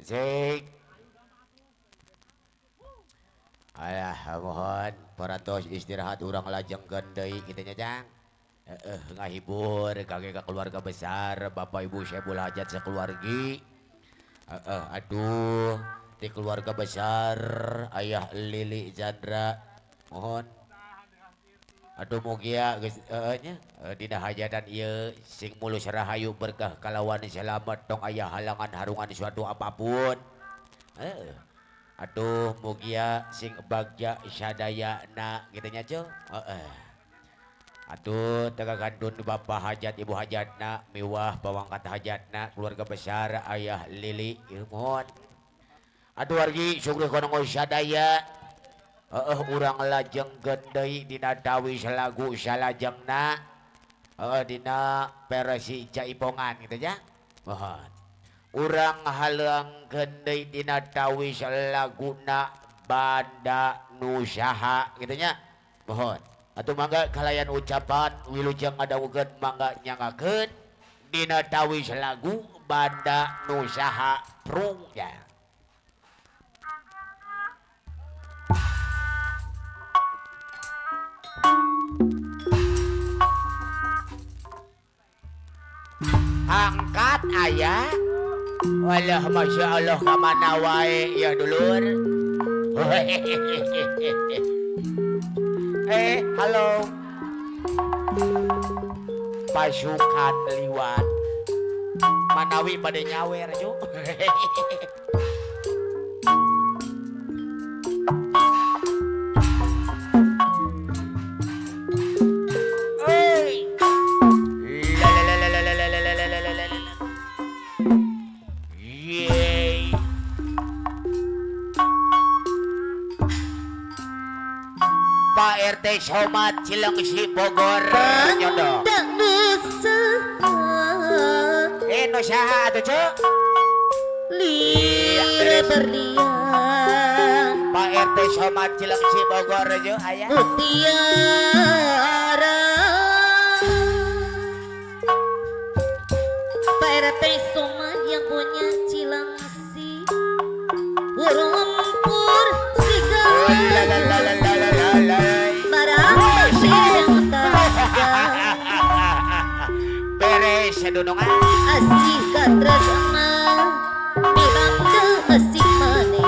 Cik. Alah mohon parantos istirahat urang lajengkeun deui kitu nya Jang. Heeh ngahibur kage ka keluarga besar Bapak Ibu Syebul Hajat sakeluargi. Heeh aduh di keluarga besar Ayah Lili Chandra mohon. Aduh mugia geus nya dina hajatan ieu sing mulus rahayu berkah kalawan selamat tong aya halangan harungan suatu apapun. Aduh mugia sing bagja sadayana kitu nya ceu. Heeh. Aduh tegagandun bapak hajat ibu hajatna miwah pawangkat hajatna keluarga besar Ayah Lili ieu mohon. Aduh wargi syukur kono sadaya. Heeh urang lajengkeun deui dina dawis lagu salajengna. Heeh dina versi Jaipongan kitu nya. Mohon. Urang haleungkeun deui dina dawis laguna Banda Nusaha kitu nya. Mohon. Atuh mangga kalayan ucapan wilujeng ngadawukeun mangga nyangakeun dina dawis lagu Banda Nusaha prung ya. Angkat ayah. Walah masya Allah kamana wae ya dulur. Halo. Pasukan liwat. Manawi pada nyawer cu. Pak RT Somat Cilengsi Bogor nyodok. Nu saha atuh ceu? Lir berlian. Pak RT Somat Cilengsi Bogor je aya. Mutiara. Pak RT Somat yang punya Cilengsi. Burung lempur segala. Beres sedunungan. Asih katresna mibanda asih maneh.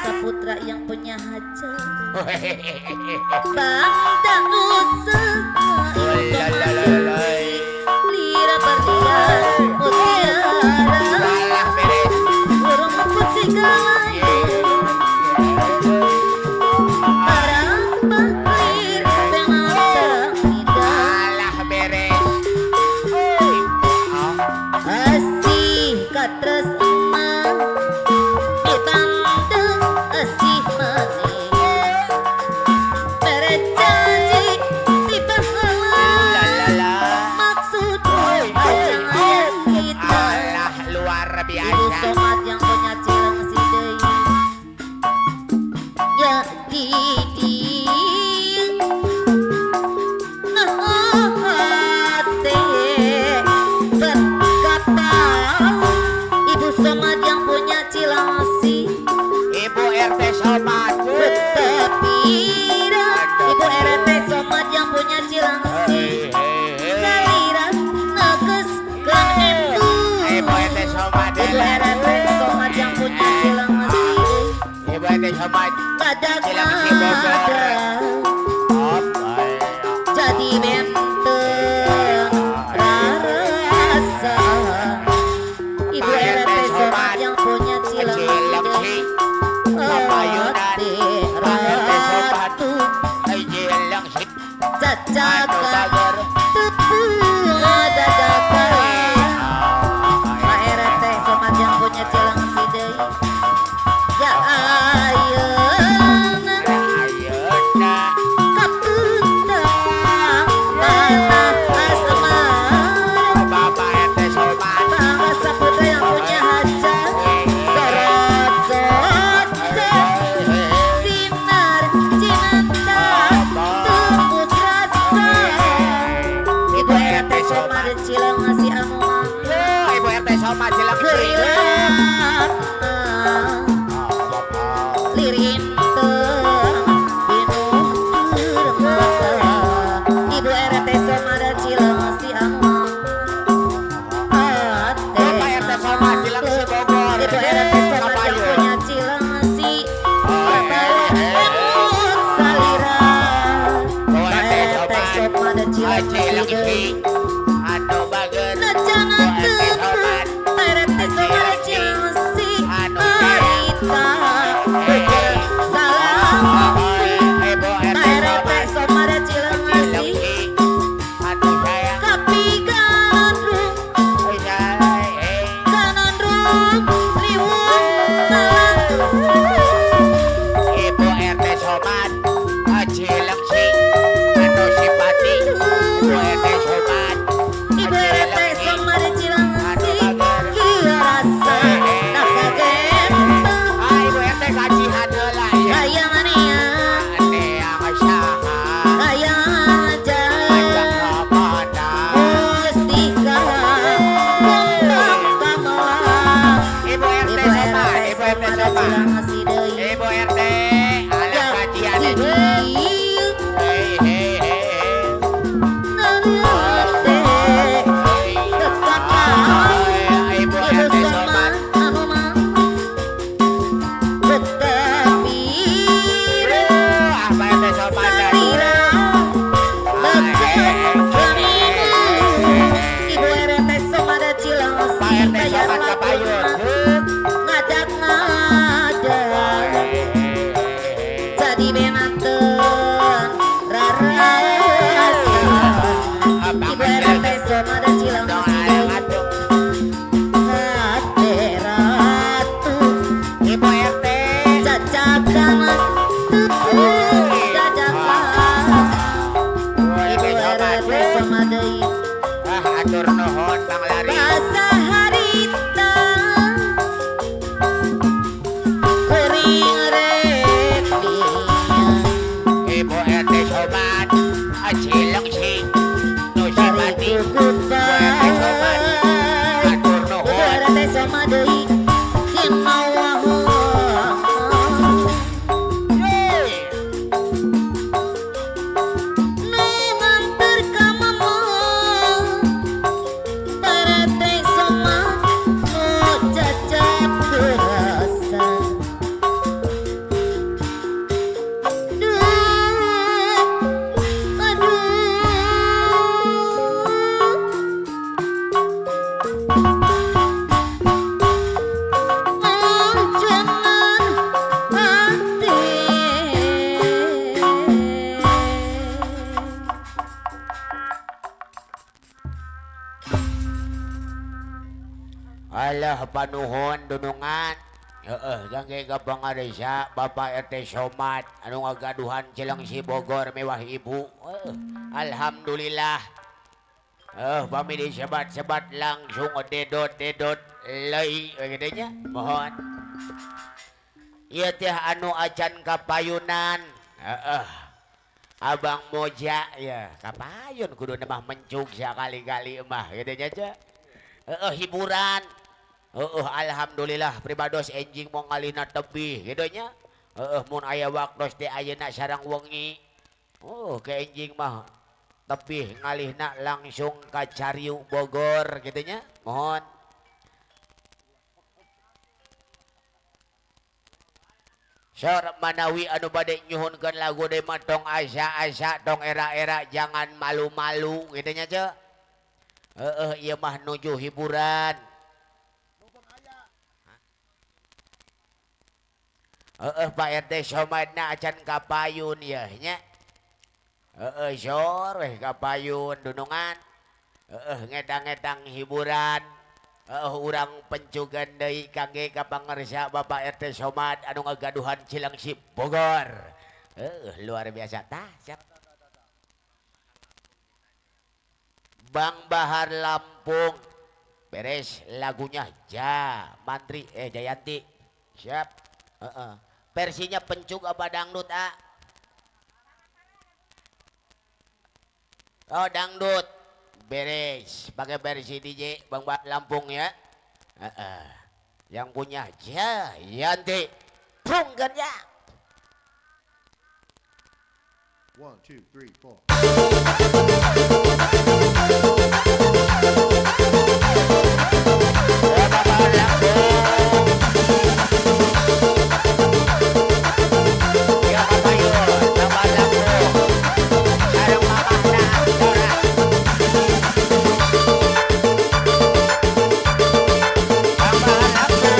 Saputra yang punya hajat. Banda Nusaha lira berlian mutiara. Burung lempur segala barang bakir penata tidak. Asih katres emak asih maneh berjanji tiba. Somat Cilengsi Bogor. Jadi benteng rasa Ibu RT Somat yang punya Cilengsi Kapayunan Pak RT Somat Cilengsi cacakan tepung dadakan Pak RT Somat yang punya Cilengsi deui ya ayeuna ayeuna kapuntang tanah asmara Bapak RT Somat Bangga Saputra yang punya hajat sorot sorot sinar cinta tembus rasa Ibu RT Somat Cilengsi anu Ibu RT Somat Cilengsi gerilana lirinteng pinuh mata Ibu RT Somat Cilengsi anu Bapak RT Somat Cilengsi Bogor. Ibu RT Somat yang punya Cilengsi Emut salira Bu Pak RT RT Somat Somat Cilengsi Cilengsi deui anu bager Nah jangan Bu RT Somat RT Somat Cilengsi Anu Harita salam Ibu RT RT Somat Somat Cilengsi Cilengsi anu sayang Kapi gandrung Ganandrung liwung Ibu RT Somat Cilengsi anu simpati Ibu RT Somat Ibu RT Somat Cilengsi Kirasa tak kagempeng Ah Ibu RT kajian heula ya Kaya mania Ane yang saha Kaya aja Ajak kamana Mustika Kumbang pamelang Ibu RT Ibu Somat RT Ibu RT Somat Somat Cilengsi deui Ibu RT alah Ya kajian di Hei hei hei hei Ibu RT Somat Ah Pak RT Somat Pak RT Somat kapayun Jadi benanten rarasa Ibu RT Somat Cilengsi Hate ratu Ibu RT cacakan tepung dadakan Ibu Ibu Somat RT Somat deui Ah atur nuhun Bang Lari basa harita kuring repian Ibu RT Somat Cilengsi nu simpati dari Ibu RT Somat atur Ibu nuhun RT Somat deui dina Nu nganter ka mama RT Somat nu cacap kerasa Duh, aduh Jangan hati Alah panuhun dunungan heeh gangge ka pangaresa Bapak RT Somat anu ngagaduhan Cilengsi Bogor mewah ibu. Alhamdulillah. Pami disebat-sebat langsung dedot-dedot leuy kitu nya. Mohon. Ieu teh anu acan kapayunan. Heeh. Abang Moja ya kapayun kudu mah mencug sakali-kali mah kitu nya ce. Heeh hiburan. Heeh alhamdulillah pribados enjing mau ngalina tebih kitu nya. Heeh mun aya waktos teh ayeuna sareng wengi. Oh ke enjing mah tebih ngalihna langsung ka Cariu Bogor kitu nya. Mohon. Sor manawi anu bade nyuhunkeun lagu deui mah tong asa-asa tong era-era jangan malu-malu kitu nya Ceu. Heeh ieu mah nuju hiburan. Heeh Pak RT Somadna acan kapayun yeuh nya. Heeh sor weh kapayun dunungan. Heeh ngedang-ngedang hiburan. Heeh urang pencugan deui kangge ka pangersa Bapak RT Somad anu ngagaduhan Cilengsi Bogor. Heeh luar biasa tah siap. Bang Bahar Lampung beres lagunya Ja Mantri Jayanti siap. Heeh. Versinya pencuk apa dangdut ah? Oh dangdut beres pakai versi DJ Bang Bahar Lampung ya. Heeh. Yang punya Jayanti prungkeun ya. 1, 2, 3, 4. Ya, Bang Bahar Lampung. Ya Bapak Yun, Bang Bahar Lampung. Sareng mamahna Dora. Bang Bahar Lampung.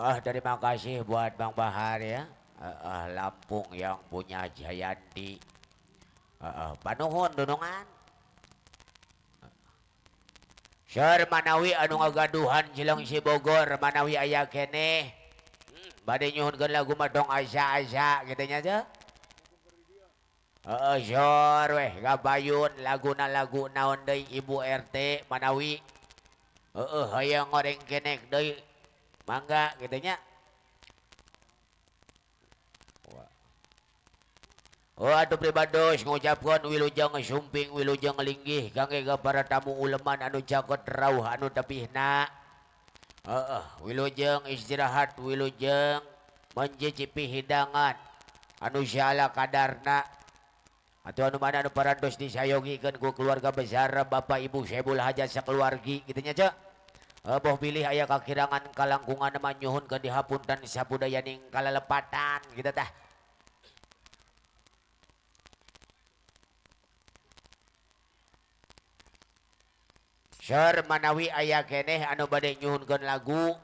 Terima kasih buat Bang Bahar ya. Lampung yang punya Jayanti. Panuhun dunungan. Seur manawi anu ngagaduhan Cileungsi Bogor manawi aya keneh. Bade nyuhunkeun lagu mah tong asa-asa kitu nya teh. Heeh, seur weh gabayun laguna lagu naon deui Ibu RT manawi. Heeh, hayang ngoreng kenek deui. Mangga kitu nya. Oh atuh pribados ngucapkeun wilujeng sumping wilujeng linggih kangge ka para tamu uleman anu caket rauh anu tepihna. Heeh, wilujeng istirahat wilujeng mencicipi hidangan anu saala kadarna. Atuh anu mana anu parantos disayogikeun ku keluarga besar Bapak Ibu Saibul Hajat sakeluargi kitu nya ceu. Boh bilih aya kakirangan kalangkungan mah nyuhunkeun dihapunten sabudayaning kalalepatan kitu tah. Seur manawi aya keneh anu bade nyuhunkeun lagu.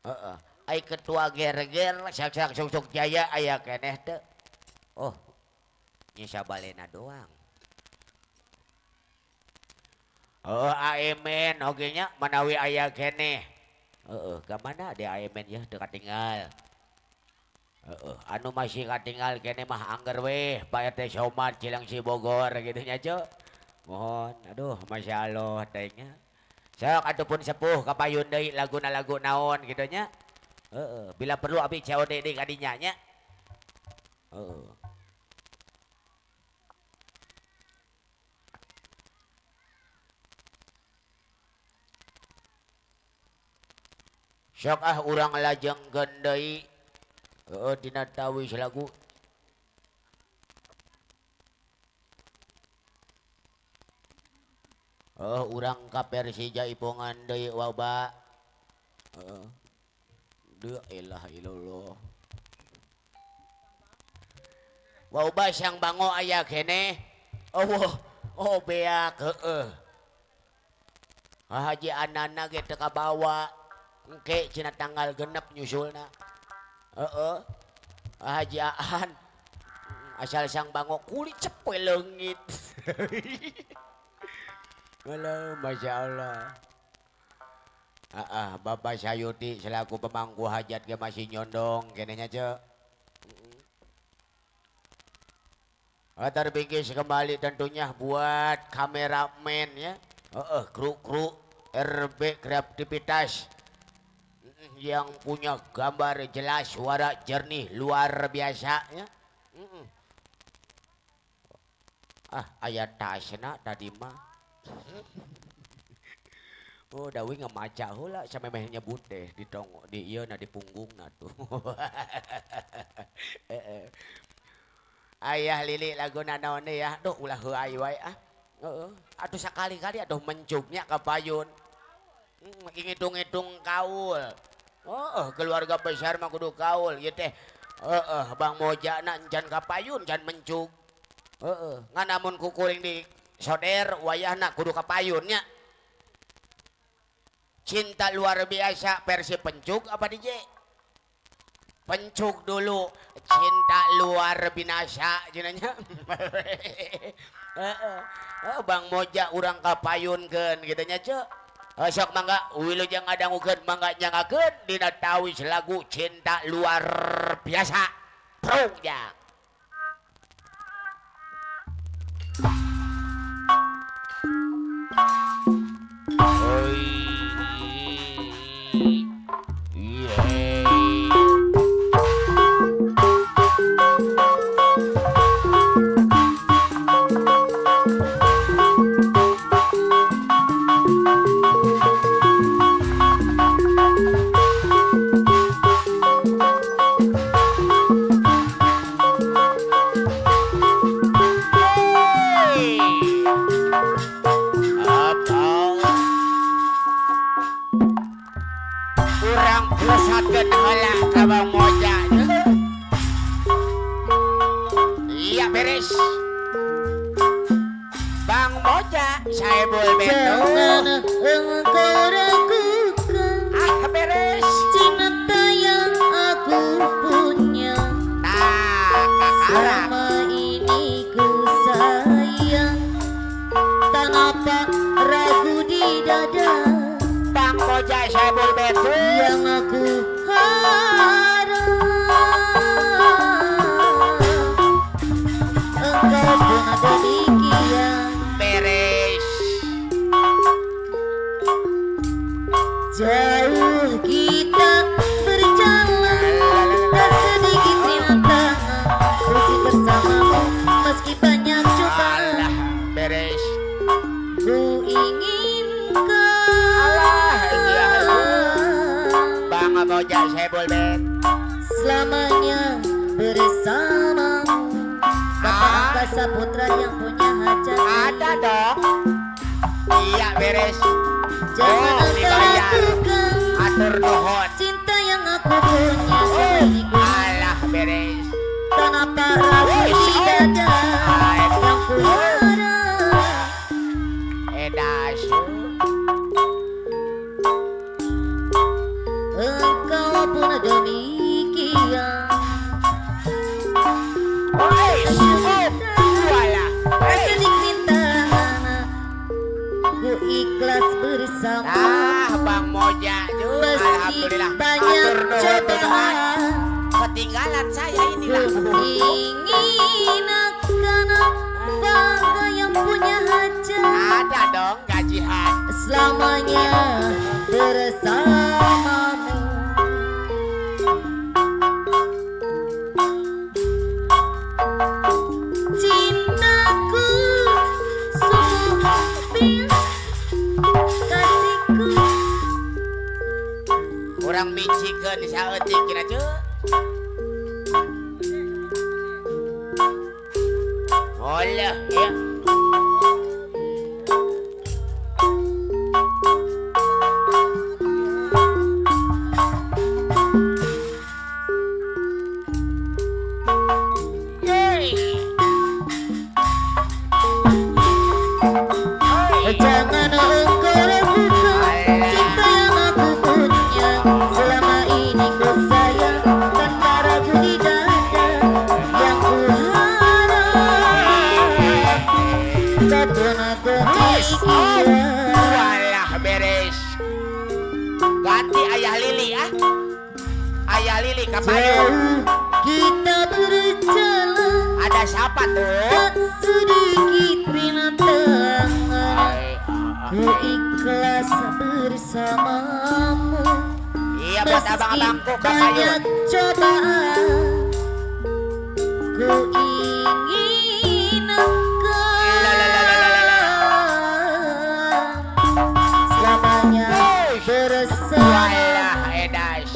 Heeh, ai ketua ger-ger sak-sak sok-sok jaya aya keneh teu. Oh, nyisa balena doang. Heeh, AMN oge nya manawi aya keneh. Heeh, ka mana de AMN yeuh teu katinggal. Heeh, anu masih katinggal keneh mah angger weh Pak RT Somad Cileungsi Bogor kitu nya ceu. Mohon, aduh Masya Allah teh nya. Sok ataupun sepuh kapayun deui laguna lagu naon kitu nya. Heeh, bila perlu abi COD deui ka dinya nya. Heeh. Sok ah urang lajengkeun deui. Heeh, dina tawis lagu. Oh, urang ka Persija ipungan deui wabah. Heeh. La ilaha illallah. Wabah sang bango aya keneh. Oh, oh beak heeh. Haji Anana ge teu kabawa. Engke cenah tanggal genep nyusulna. Heeh. Haji Aan asal sang bango kulit cepe leungit. Walau, Masya Allah. Bapak Sayuti selaku pemangku hajat ge masih nyondong kenehnya cek. Terbingkis kembali tentunya buat kameramen ya. Kru-kru RB Kreativitas yang punya gambar jelas, suara jernih luar biasa ya. Ah, aya tasna tadi mah. Oh, dawi ngemaca heula samemeh nyebut deh di tong di ieu na di punggungna tuh. Ayah Lili laguna naon deui ya? Duh ulah heuay wae ah. Heeh. Atuh sakali-kali atuh mencugnya ka payun. Ngitung-ngitung kaul. Heeh, keluarga besar mah kudu kaul ieu teh. Heeh, Bang Mojana encan ka payun can mencug. Heeh, ngan amun ku kuring di soder wayahna kudu ka payun nya. Cinta luar biasa versi pencuk apa DJ? Pencuk dulu, cinta luar binasa cenanya. Bang Moja urang kapayunkeun kitu nya ceu. Sok mangga wilujeng ngadangukeun mangga nyangakeun dina tawis lagu cinta luar biasa. Prung ja. Oi. Hey! Selamanya bersama. Bapak Angkasa Putra yang punya hajat. Ada dong. Iya beres. Jangan Oh, dibayar. lakukan Atur nuhun. cinta yang aku punya selama Alah beres. Tanpa ragu di dada yang ku harap. Edas. Engkau pun demikian. Ku ikhlas bersama. Ah, Bang Moja juga. Alhamdulillah. Meski banyak cobaan, ketinggalan saya inilah. Ku ingin akan bangga yang punya hajat. Ada dong gajian. Selamanya bersamamu. Cintaku sungguh kasihku. Kurang micikeun saeutik kira cu. Olah ya. Jangan engkau ragukan cinta yang aku punya. Selama ini ku sayang tanpa ragu di dada yang ku harap. Kau pun demikian. Walah beres. Ganti Ayah Lili ah. Ayah Lili kapayu. Jauh kita berjalan. Ada siapa tuh? Tak sedikit rintangan. Ku ikhlas bersamamu. Iya buat abang-abangku Meski banyak kapayun. cobaan, ku ingin akan selamanya bersama. Walah edas.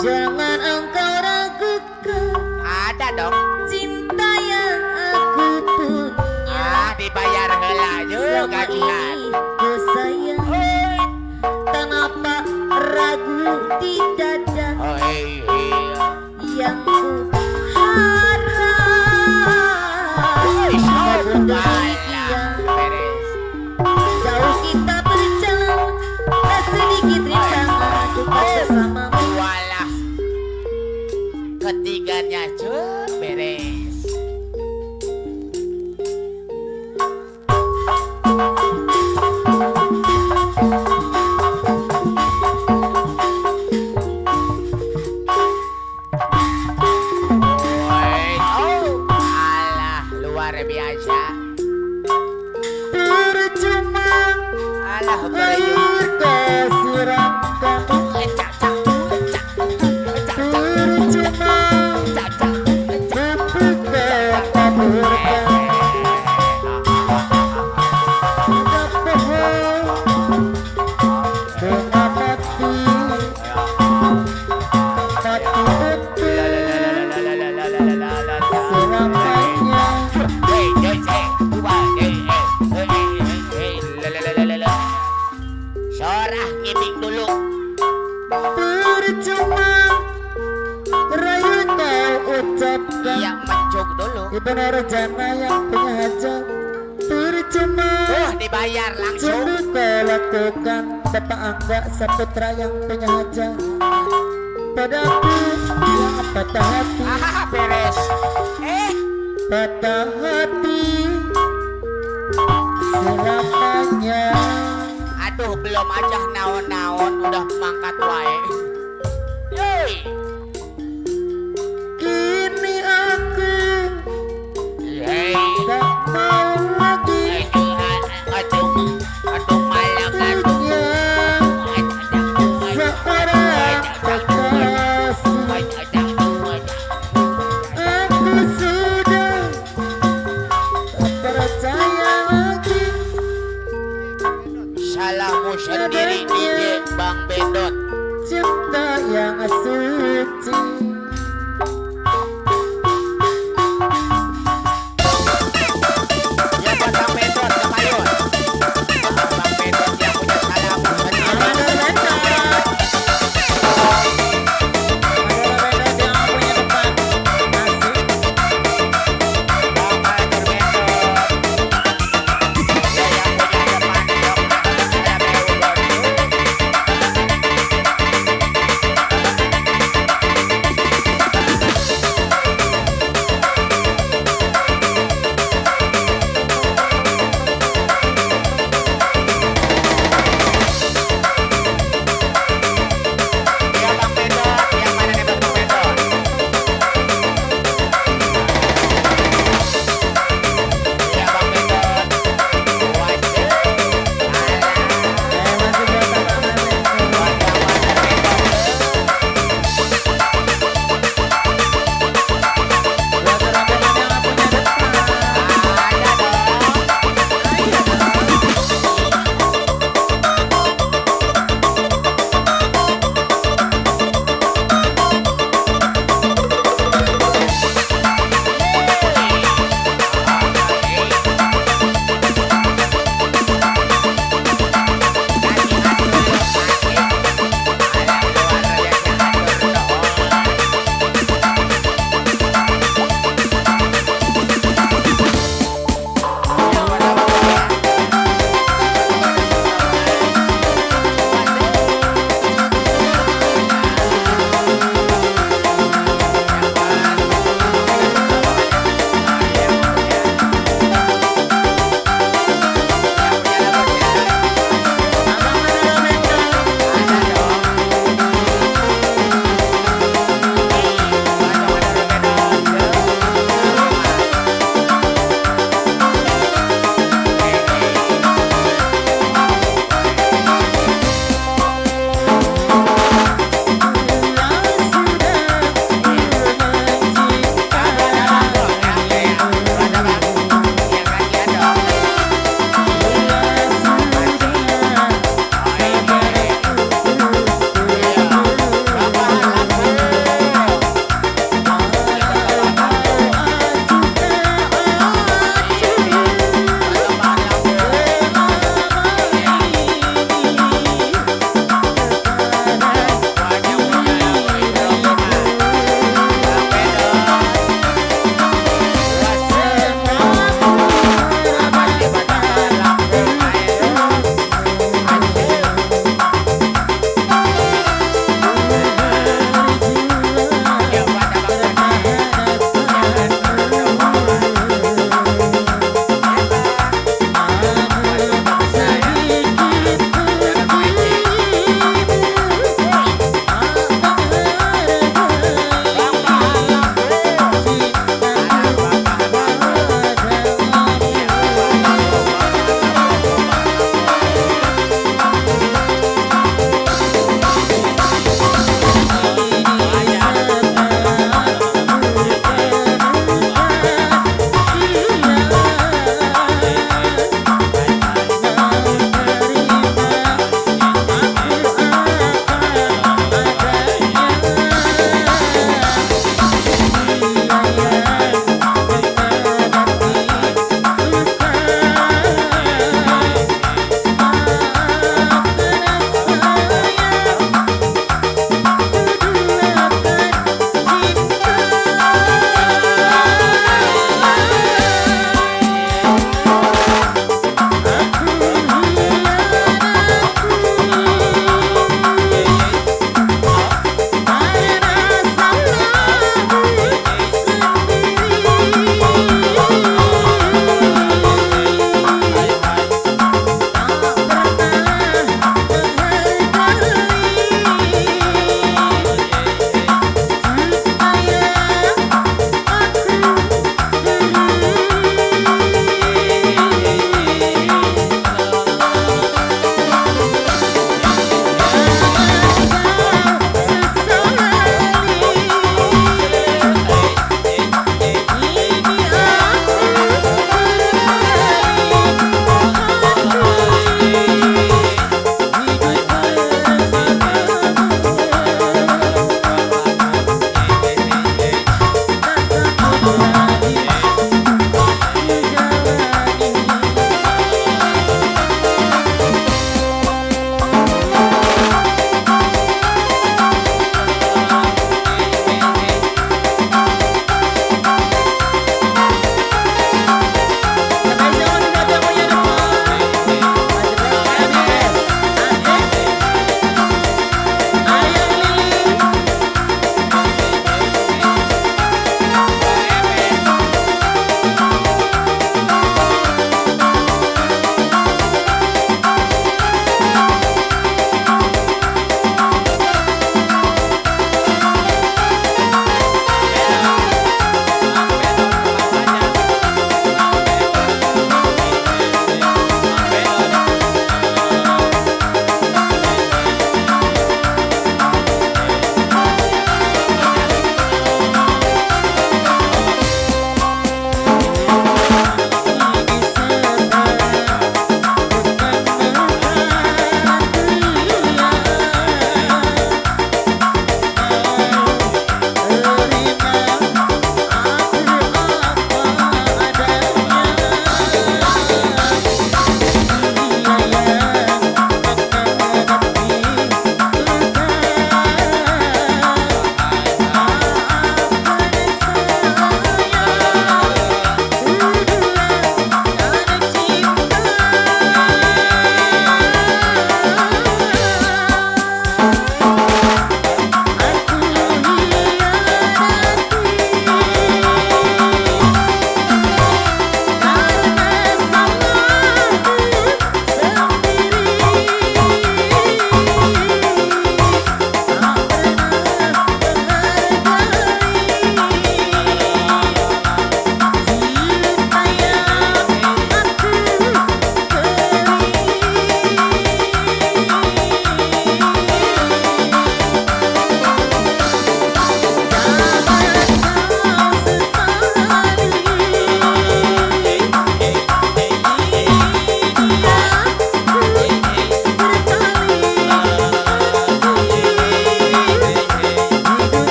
Jangan engkau ragukan Ada dong. cinta yang aku punya. Ah dibayar heula juga Selama gajian. ini ku sayang tanpa ragu di dada Oh iya. yang ku harap. Kau pun demikian. Beres. Jauh kita berjalan, tak sedikit rintangan, ku bersamamu. Walah. Ketiganya cu beres. Woi, oh, alah luar biasa. Percuma Alah berayun. air kesiramkan, percuma pupuk kau taburkan. Ada pohon bunga mati, mati betul selamanya. Sorah ngiming dulu. Percuma rayu kau ucapkan. Iya mencuk dulu. Ibu Nurjana yang punya hajat. Percuma Dibayar langsung. sungguh kau lakukan. Bapak Angga Saputra yang punya hajat. Padaku yang patah hati. Ah beres. Patah hati selamanya. Aduh belum aja naon-naon udah mangkat wae. Yeay. Kini aku Hei. tak mau lagi Aduh malah aduh. punya seorang kekasih. Aku sudah tak percaya lagi. Salahmu sendiri DJ. yang suci. Ya buat Bang Pedot ke Payun. Bang Pedot yang punya salam. Aduh Pedot, aduh Pedot yang punya depan asik. Bang Pedot. Ya yang punya depan dok. Ada Beo.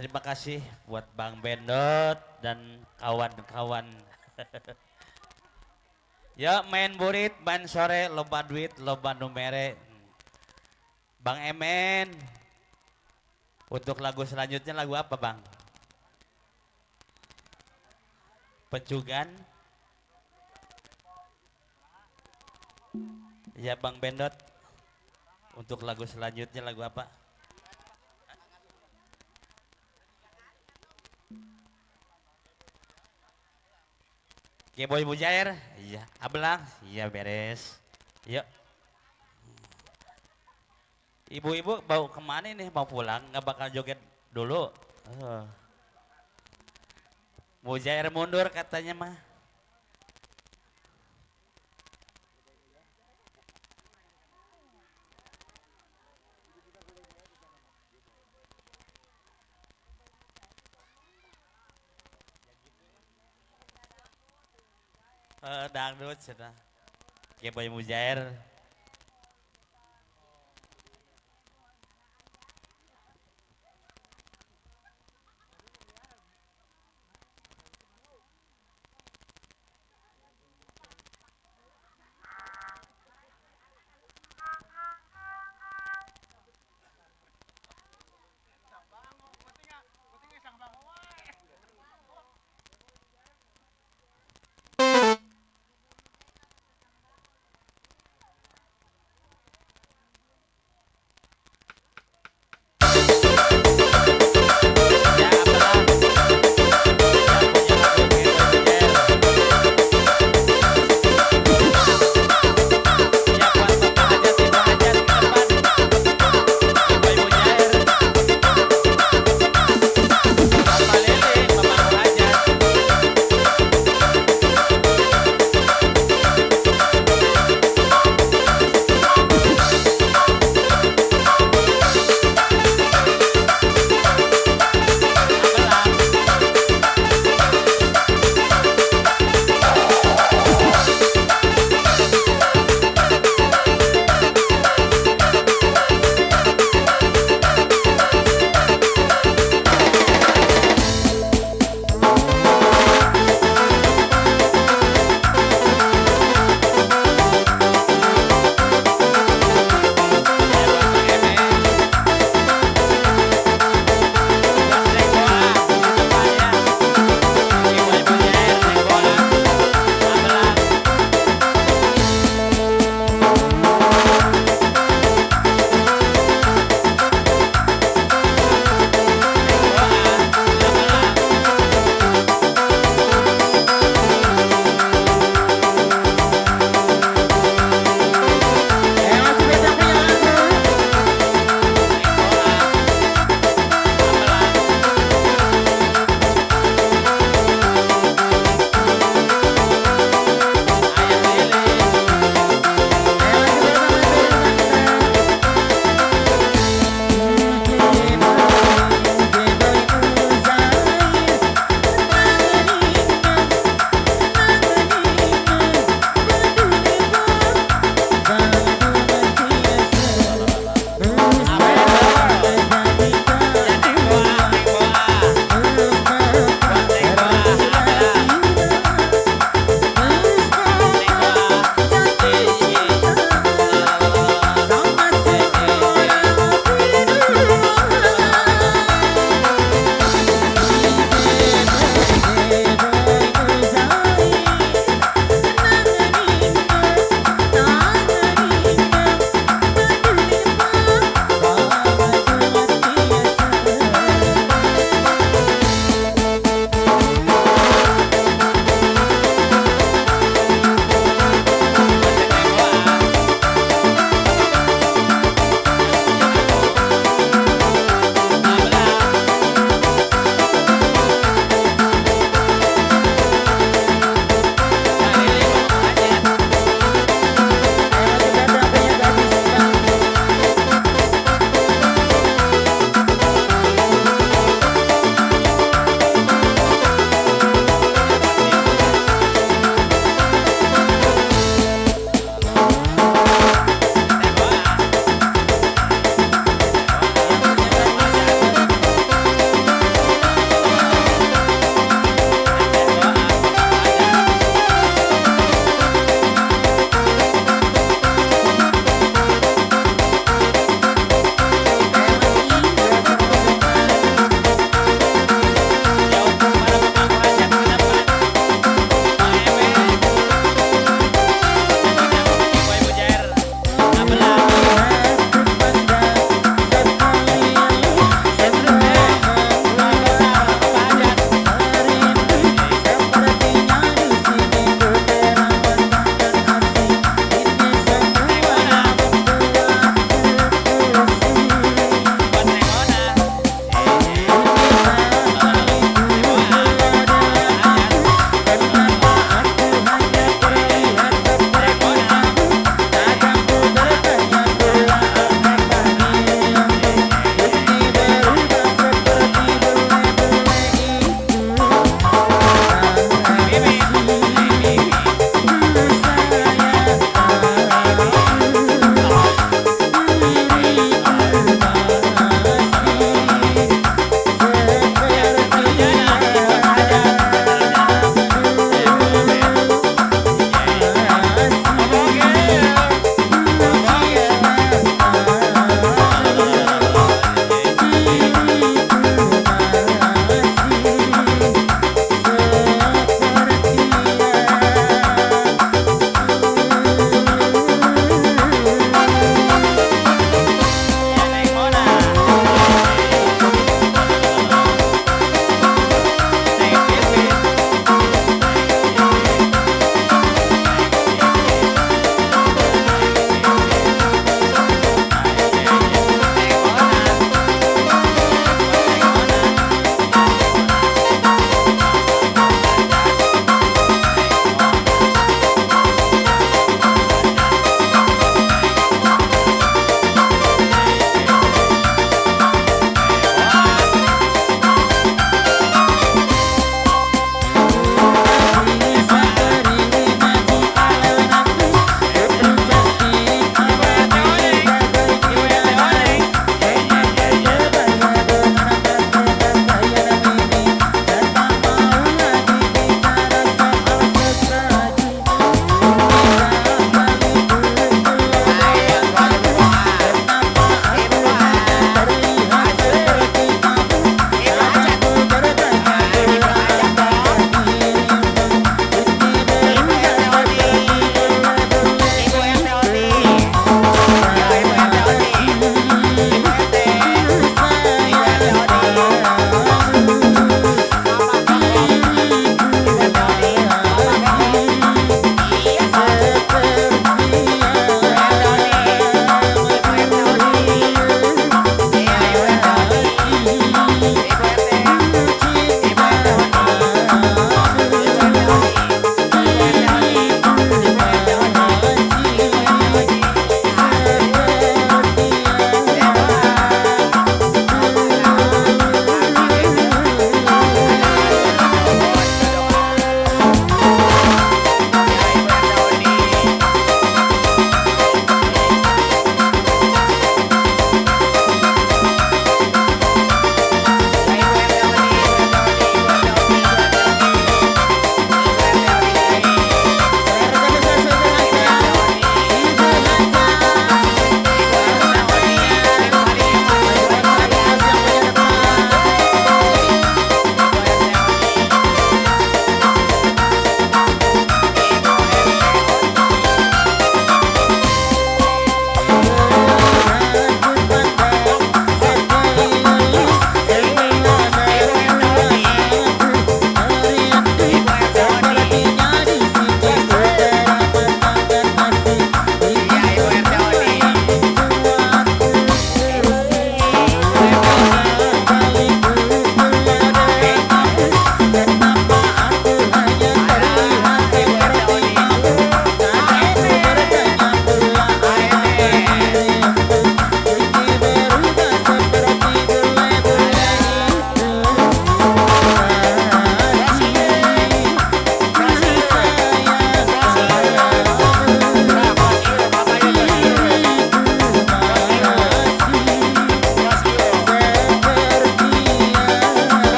terima kasih buat Bang Bendot dan kawan-kawan. Ya main burit, main sore, loba duit, loba numere. Bang Emen, untuk lagu selanjutnya lagu apa Bang? Pecugan. Ya Bang Bendot, untuk lagu selanjutnya lagu apa? Boy Bujair, iya, Ablang, iya beres. Yuk. Ibu-ibu mau kemana nih? Mau pulang? Nggak bakal joget dulu. Oh. Bujair mundur katanya mah. Dangdut sudah. Boy Mujair.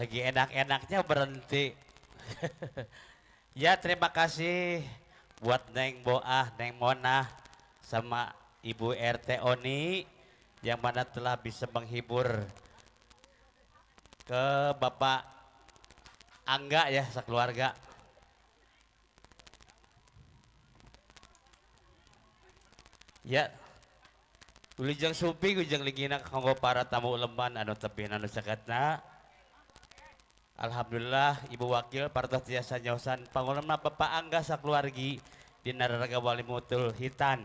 Lagi enak-enaknya berhenti. Ya terima kasih buat Neng Boah, Neng Monah, sama Ibu RT Oni yang mana telah bisa menghibur ke Bapak Angga ya sekeluarga. Ya, Wilujeng Sumping, Wilujeng Lingina kanggo para tamu uleman anu tebih anu sakatna. Alhamdulillah Ibu Wakil partos tiasa nyaosan pangulemna Bapak Angga sakeluargi dina raraga Walimutul Hitan.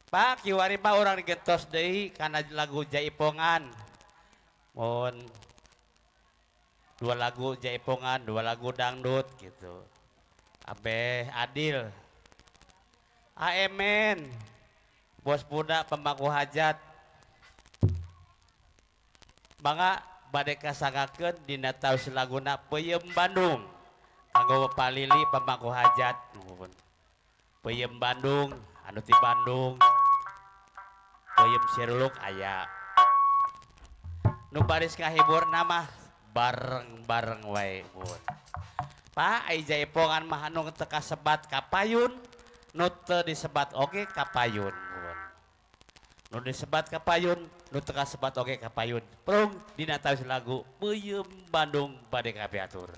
Pak kiwari mah urang digentos deui kana lagu Jaipongan. Mohon dua lagu Jaipongan, dua lagu dangdut gitu. Abeh adil. Aemen bos budak pemangku hajat. Mangga bade kasangakeun dina taos laguna Peuyeum Bandung kanggo Bapak Lili pemangku hajat. Nuhun. Peuyeum Bandung anu ti Bandung. Peuyeum Siruluk aya. Nu baris kahibur mah bareng-bareng wae mun. Pak ai jaipongan mah anu teu kasebat kapayun, nu teu disebat oge kapayun. Nu disebat kapayun, nu teu kasebat oge kapayun. Prung dina taos lagu Peuyeum Bandung bade kapiatur.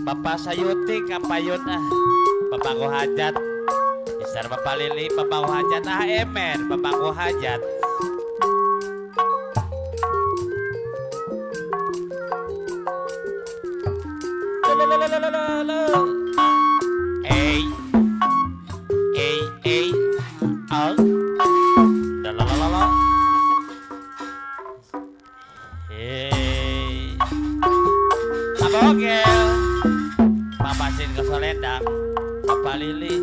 Bapak Sayuti kapayun ah, Bapakku hajat. Isar Bapak Lili, Bapakku hajat ah emen, Bapakku hajat. Ei, ei, ei, al, lalalala. Hei, Abogel. Papasin ke Solendang, Bapak Lili.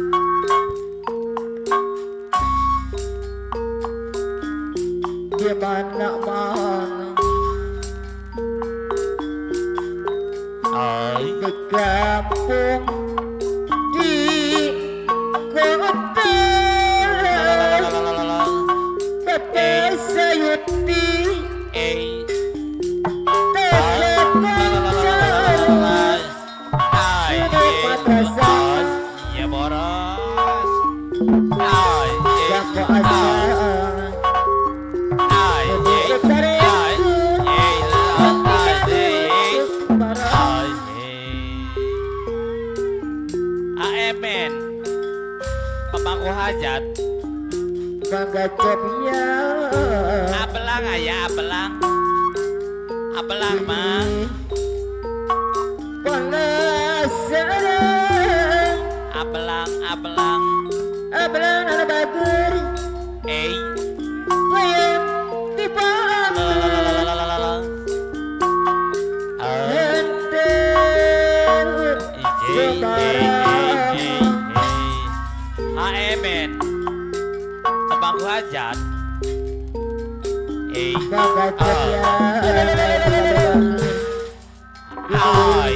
Di mana-mana di kampung di kota Bapak Sayuti Ya boros. Aemen pemangku hajat. Bangga Jepia. Abelang ayah, abelang. Abelang mah. Abelang, abelang. Abelang ada bagus. Eh. Wayang di bawah. Aemen pemangku hajat. Eh. Ai,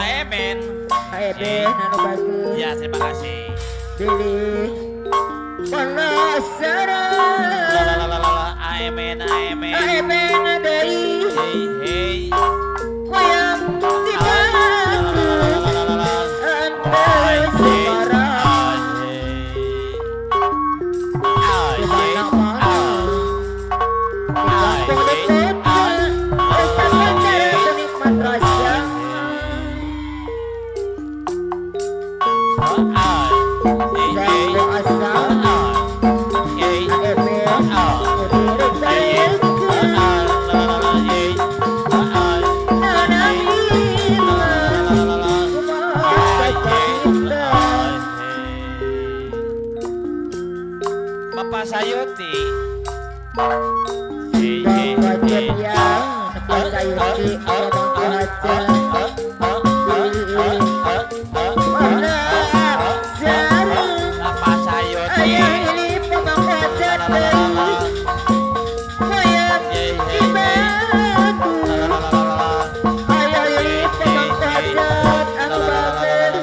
Aemen. Ya, terima kasih. Aemen, aemen. Hey, hey. Cipta Bapak Sayuti. Bapak Jepia Bapak Sayuti Abang Hajat Bapak Sayuti Ayah ini pemangku hajat Wayang di batu Ayah ini pemangku hajat Anu bager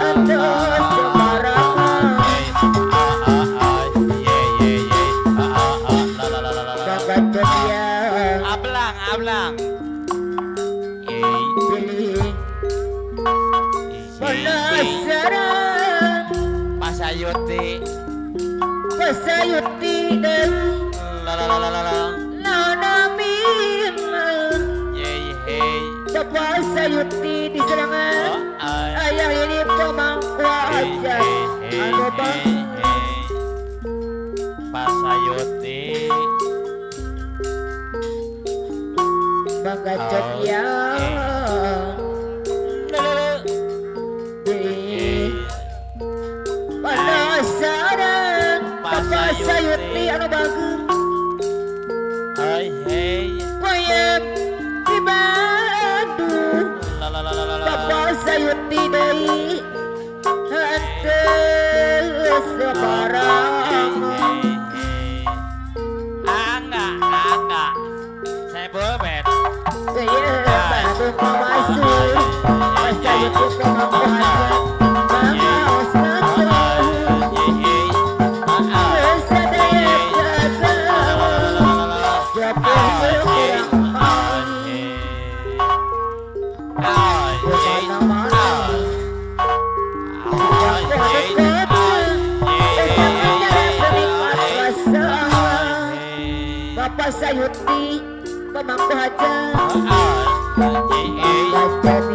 Antos sembarangan Bapak Jepia Ablang, ablang. Pilih Penasaran Pak Sayuti. Pasayuti dan La la la la la la. Nana Mina Ye hey. Bapak Sayuti di serangan Ayah ini pemangku hajat Anu bang Pak Sayuti. Bang Gacet ya Di Penasaran Bapak Sayuti anu bagus Hai hey. Wayang di Bandung La la la la la la. Bapak Sayuti deui Henteu sembarang Angga, angga. Saya bobet. Iya, Bandung masuk Bapak Sayuti pemangku hajat Mangaos masuk Sadaya gagal Jatuh kurang Kemana-mana Bapak Sayuti pemangku hajat Bapak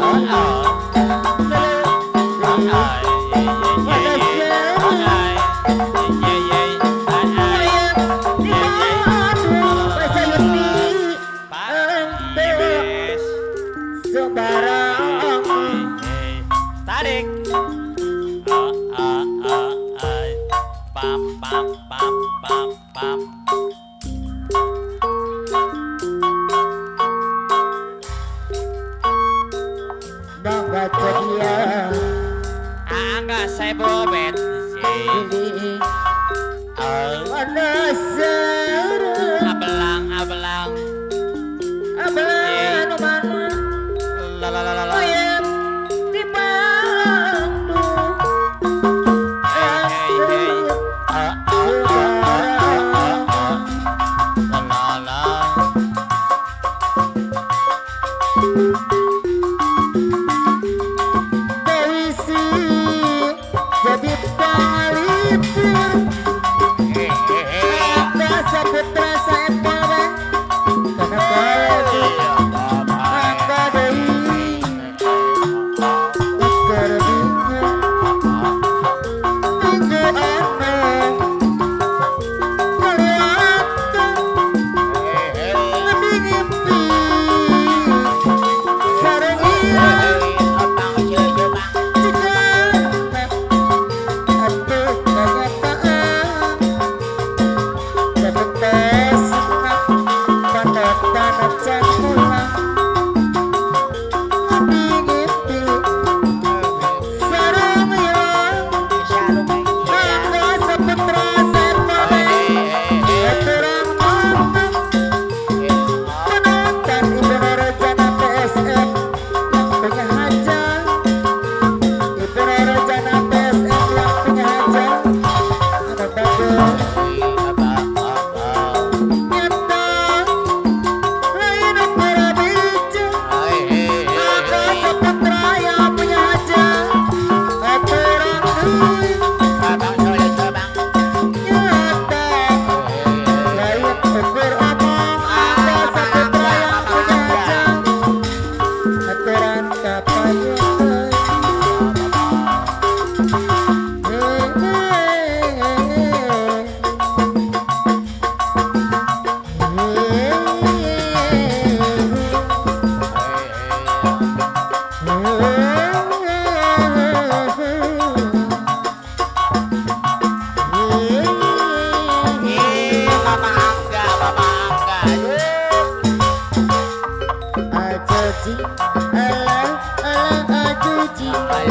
Sayuti sembarang Tarik. Pam pam pam pam pam. Bangga ceria Angga saya bobet. Ini penasaran Abelang abelang. Abelan mana La la la la la. Wayang di Bandung Hey hey. Ah ah ah ah ah. La la la. Polisi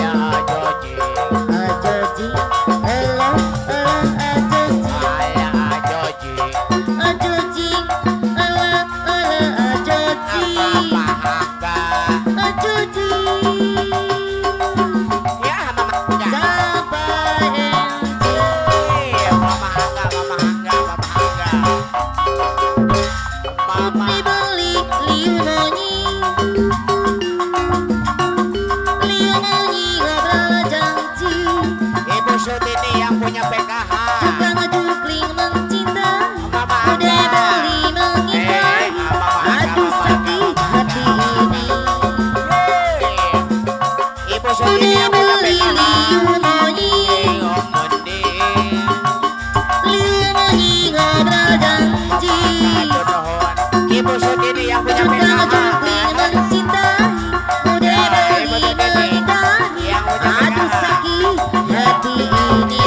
Ajoji. Ajoji, elah elah ajoji. Ayah ajoji. Ajoji, elah elah ajoji. Mama Angga. Ajoji. Ya Mama Angga. Sampai enjing. Mama Angga, Mama Angga, Mama Angga. Mama. Dibeli liu nonyi, liu nonyi ngobrol janji. Ibu Sutini yang punya PKH. Tukang cukling mencinta, Mama udah Angga. beli mengingkari. Aduh sakit hati ini. Ibu Sutini Udah yang punya beli PKH. liu nonyi, liu nonyi ngobrol janji. Ibu Sutini yang punya Tukang PKH. cukling mencintai, udah beli mengingkari. Aduh sakit hati ini.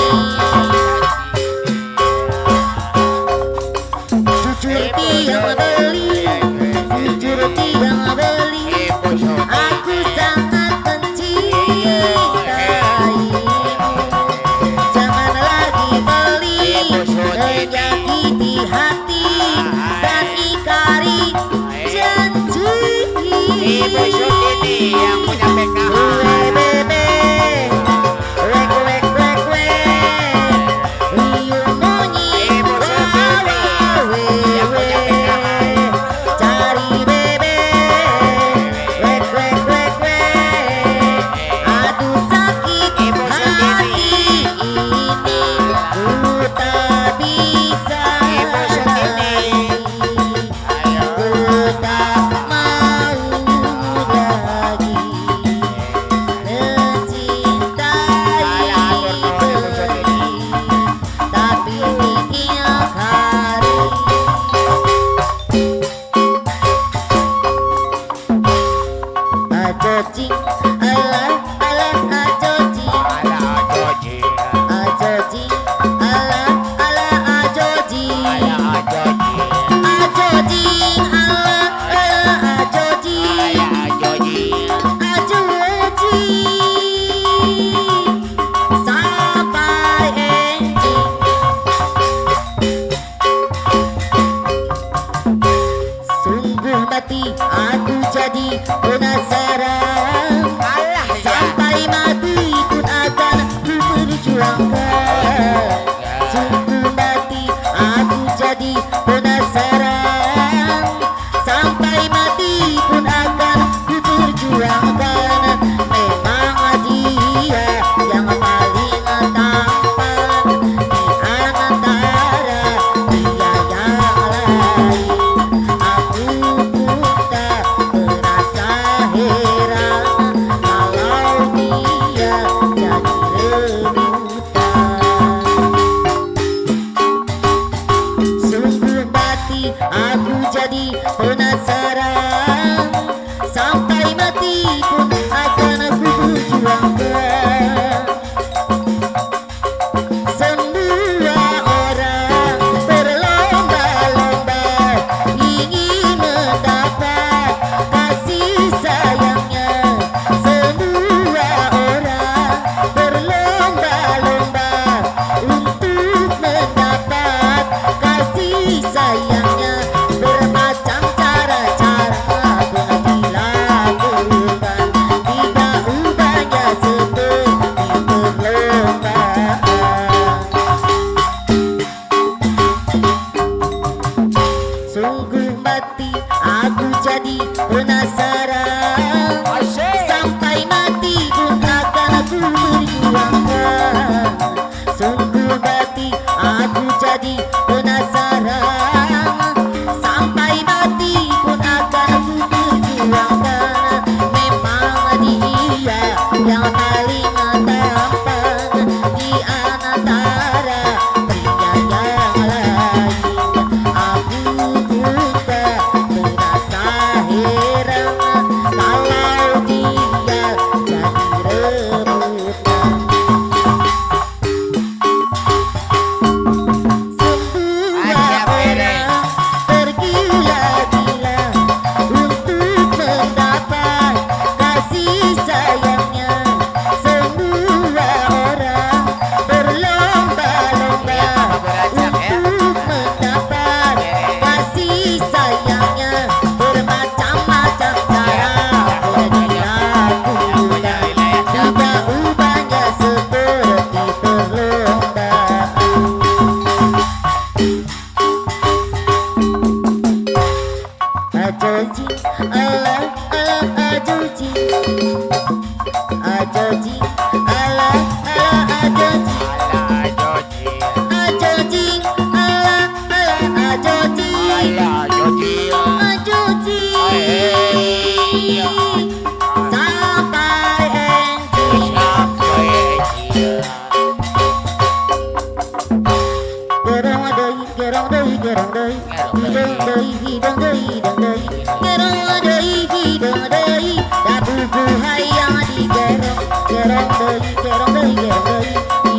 deui, kerong deui,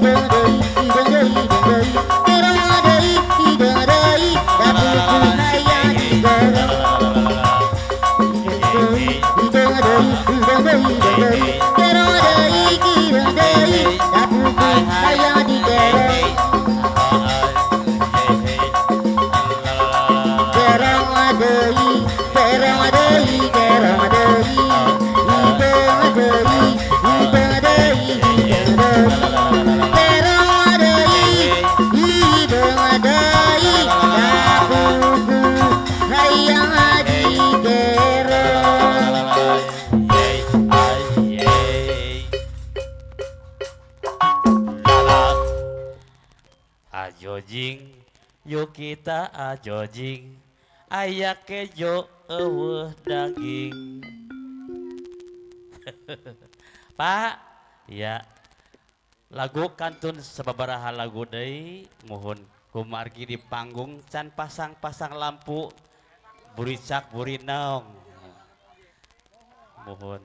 kerong deui, hideung deui, hideung deui, hideung deui, kerong deui, hideung deui, dapuku hayang digerong. Hideung deui, hideung deui, hideung deui, kerong deui, hideung deui, dapuku hayang digerong. Kerong deui, kerong deui, kerong deui, hideung deui, hideung deui, hideung deui, kerong deui, hideung deui, dapuku hayang digerong. Ajo jing, yuk kita ajo jing, aya kejo eueuh daging. Pak, ya lagu kantun sababaraha lagu deui mohon kumargi di panggung can pasang-pasang lampu buricak burinaong. Mohon.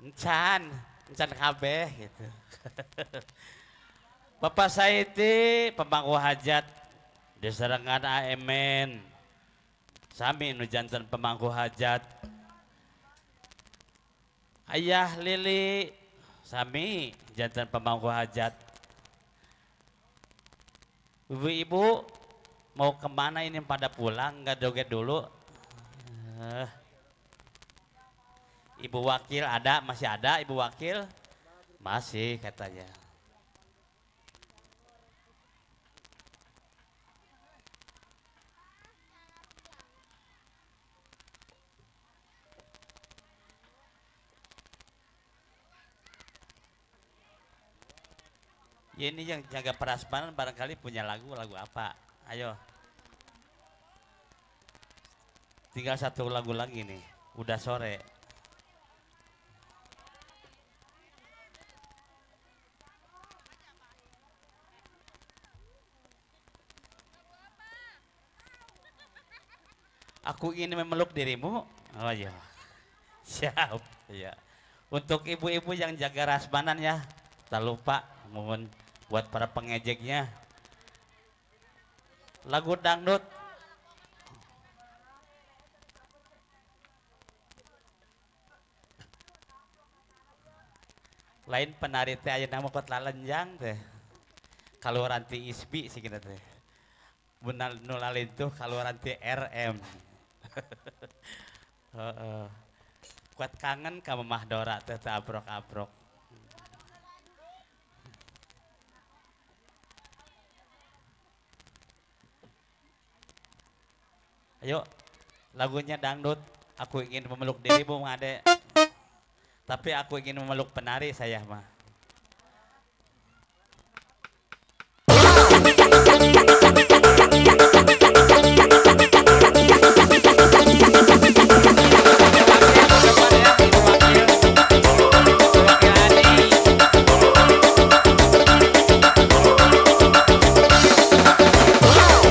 Encan, encan kabeh gitu. Bapak Saiti pemangku hajat diserengan AMN sami nu janten pemangku hajat. Ayah Lili sami janten pemangku hajat. Ibu-ibu mau kemana ini pada pulang nggak joget dulu? Ibu wakil ada, masih ada ibu wakil? Masih katanya. Ya ini yang jaga prasmanan barangkali punya lagu, lagu apa? Ayo. Tinggal satu lagu lagi nih, udah sore. Aku ingin memeluk dirimu. Oh iya. Siap. Ya. Untuk ibu-ibu yang jaga rasmanan ya, tak lupa mohon buat para pengejeknya. Lagu dangdut. Lain penari teh ayeuna mah kot lalenjang teh. Kaluaran ti ISBI sih kita teh. Benar nu lalin tuh kaluaran ti RM. Kuat kangen ka Mamah Dora teh teh abrok-abrok. Ayo, lagunya dangdut. Aku ingin memeluk dirimu, Ade. Tapi aku ingin memeluk penari saya mah. Wow!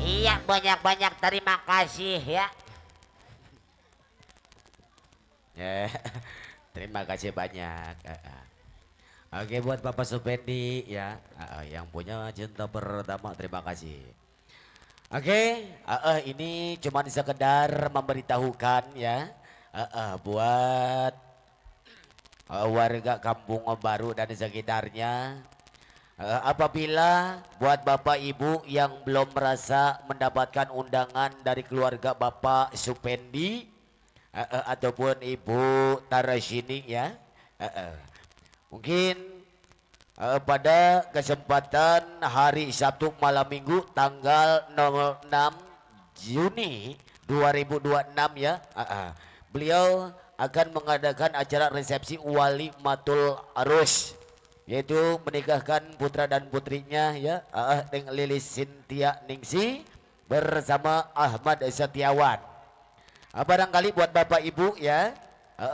Iya, banyak-banyak terima kasih ya. Ya, terima kasih banyak. Oke, buat Bapak Supendi ya, yang punya cinta pertama, terima kasih. Oke, ini cuma sekedar memberitahukan ya, buat warga Kampung Baru dan sekitarnya. Apabila buat Bapak Ibu yang belum merasa mendapatkan undangan dari keluarga Bapak Supendi ataupun Ibu Tarasini ya, mungkin pada kesempatan hari Sabtu malam Minggu tanggal 06 Juni 2026 ya, beliau akan mengadakan acara resepsi wali matul arus, yaitu menikahkan putra dan putrinya ya, dengan Lilis Cynthia Ningsi bersama Ahmad Setiawan. Barangkali buat Bapak Ibu ya,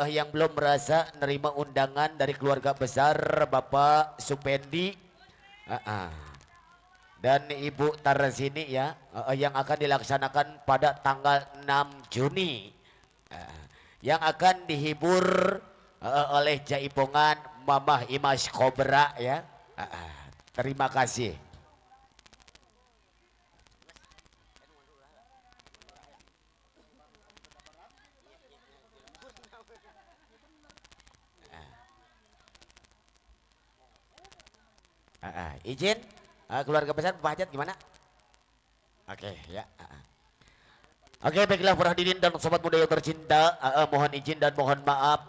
yang belum merasa nerima undangan dari keluarga besar Bapak Supendi dan Ibu Tarsini ya, yang akan dilaksanakan pada tanggal 6 Juni, yang akan dihibur oleh Jaipongan Mamah Imas Kobra ya. Terima kasih. Izin keluarga besar Pak Hajat gimana? Oke ya. Oke, baiklah para hadirin dan sobat muda yang tercinta, mohon izin dan mohon maaf.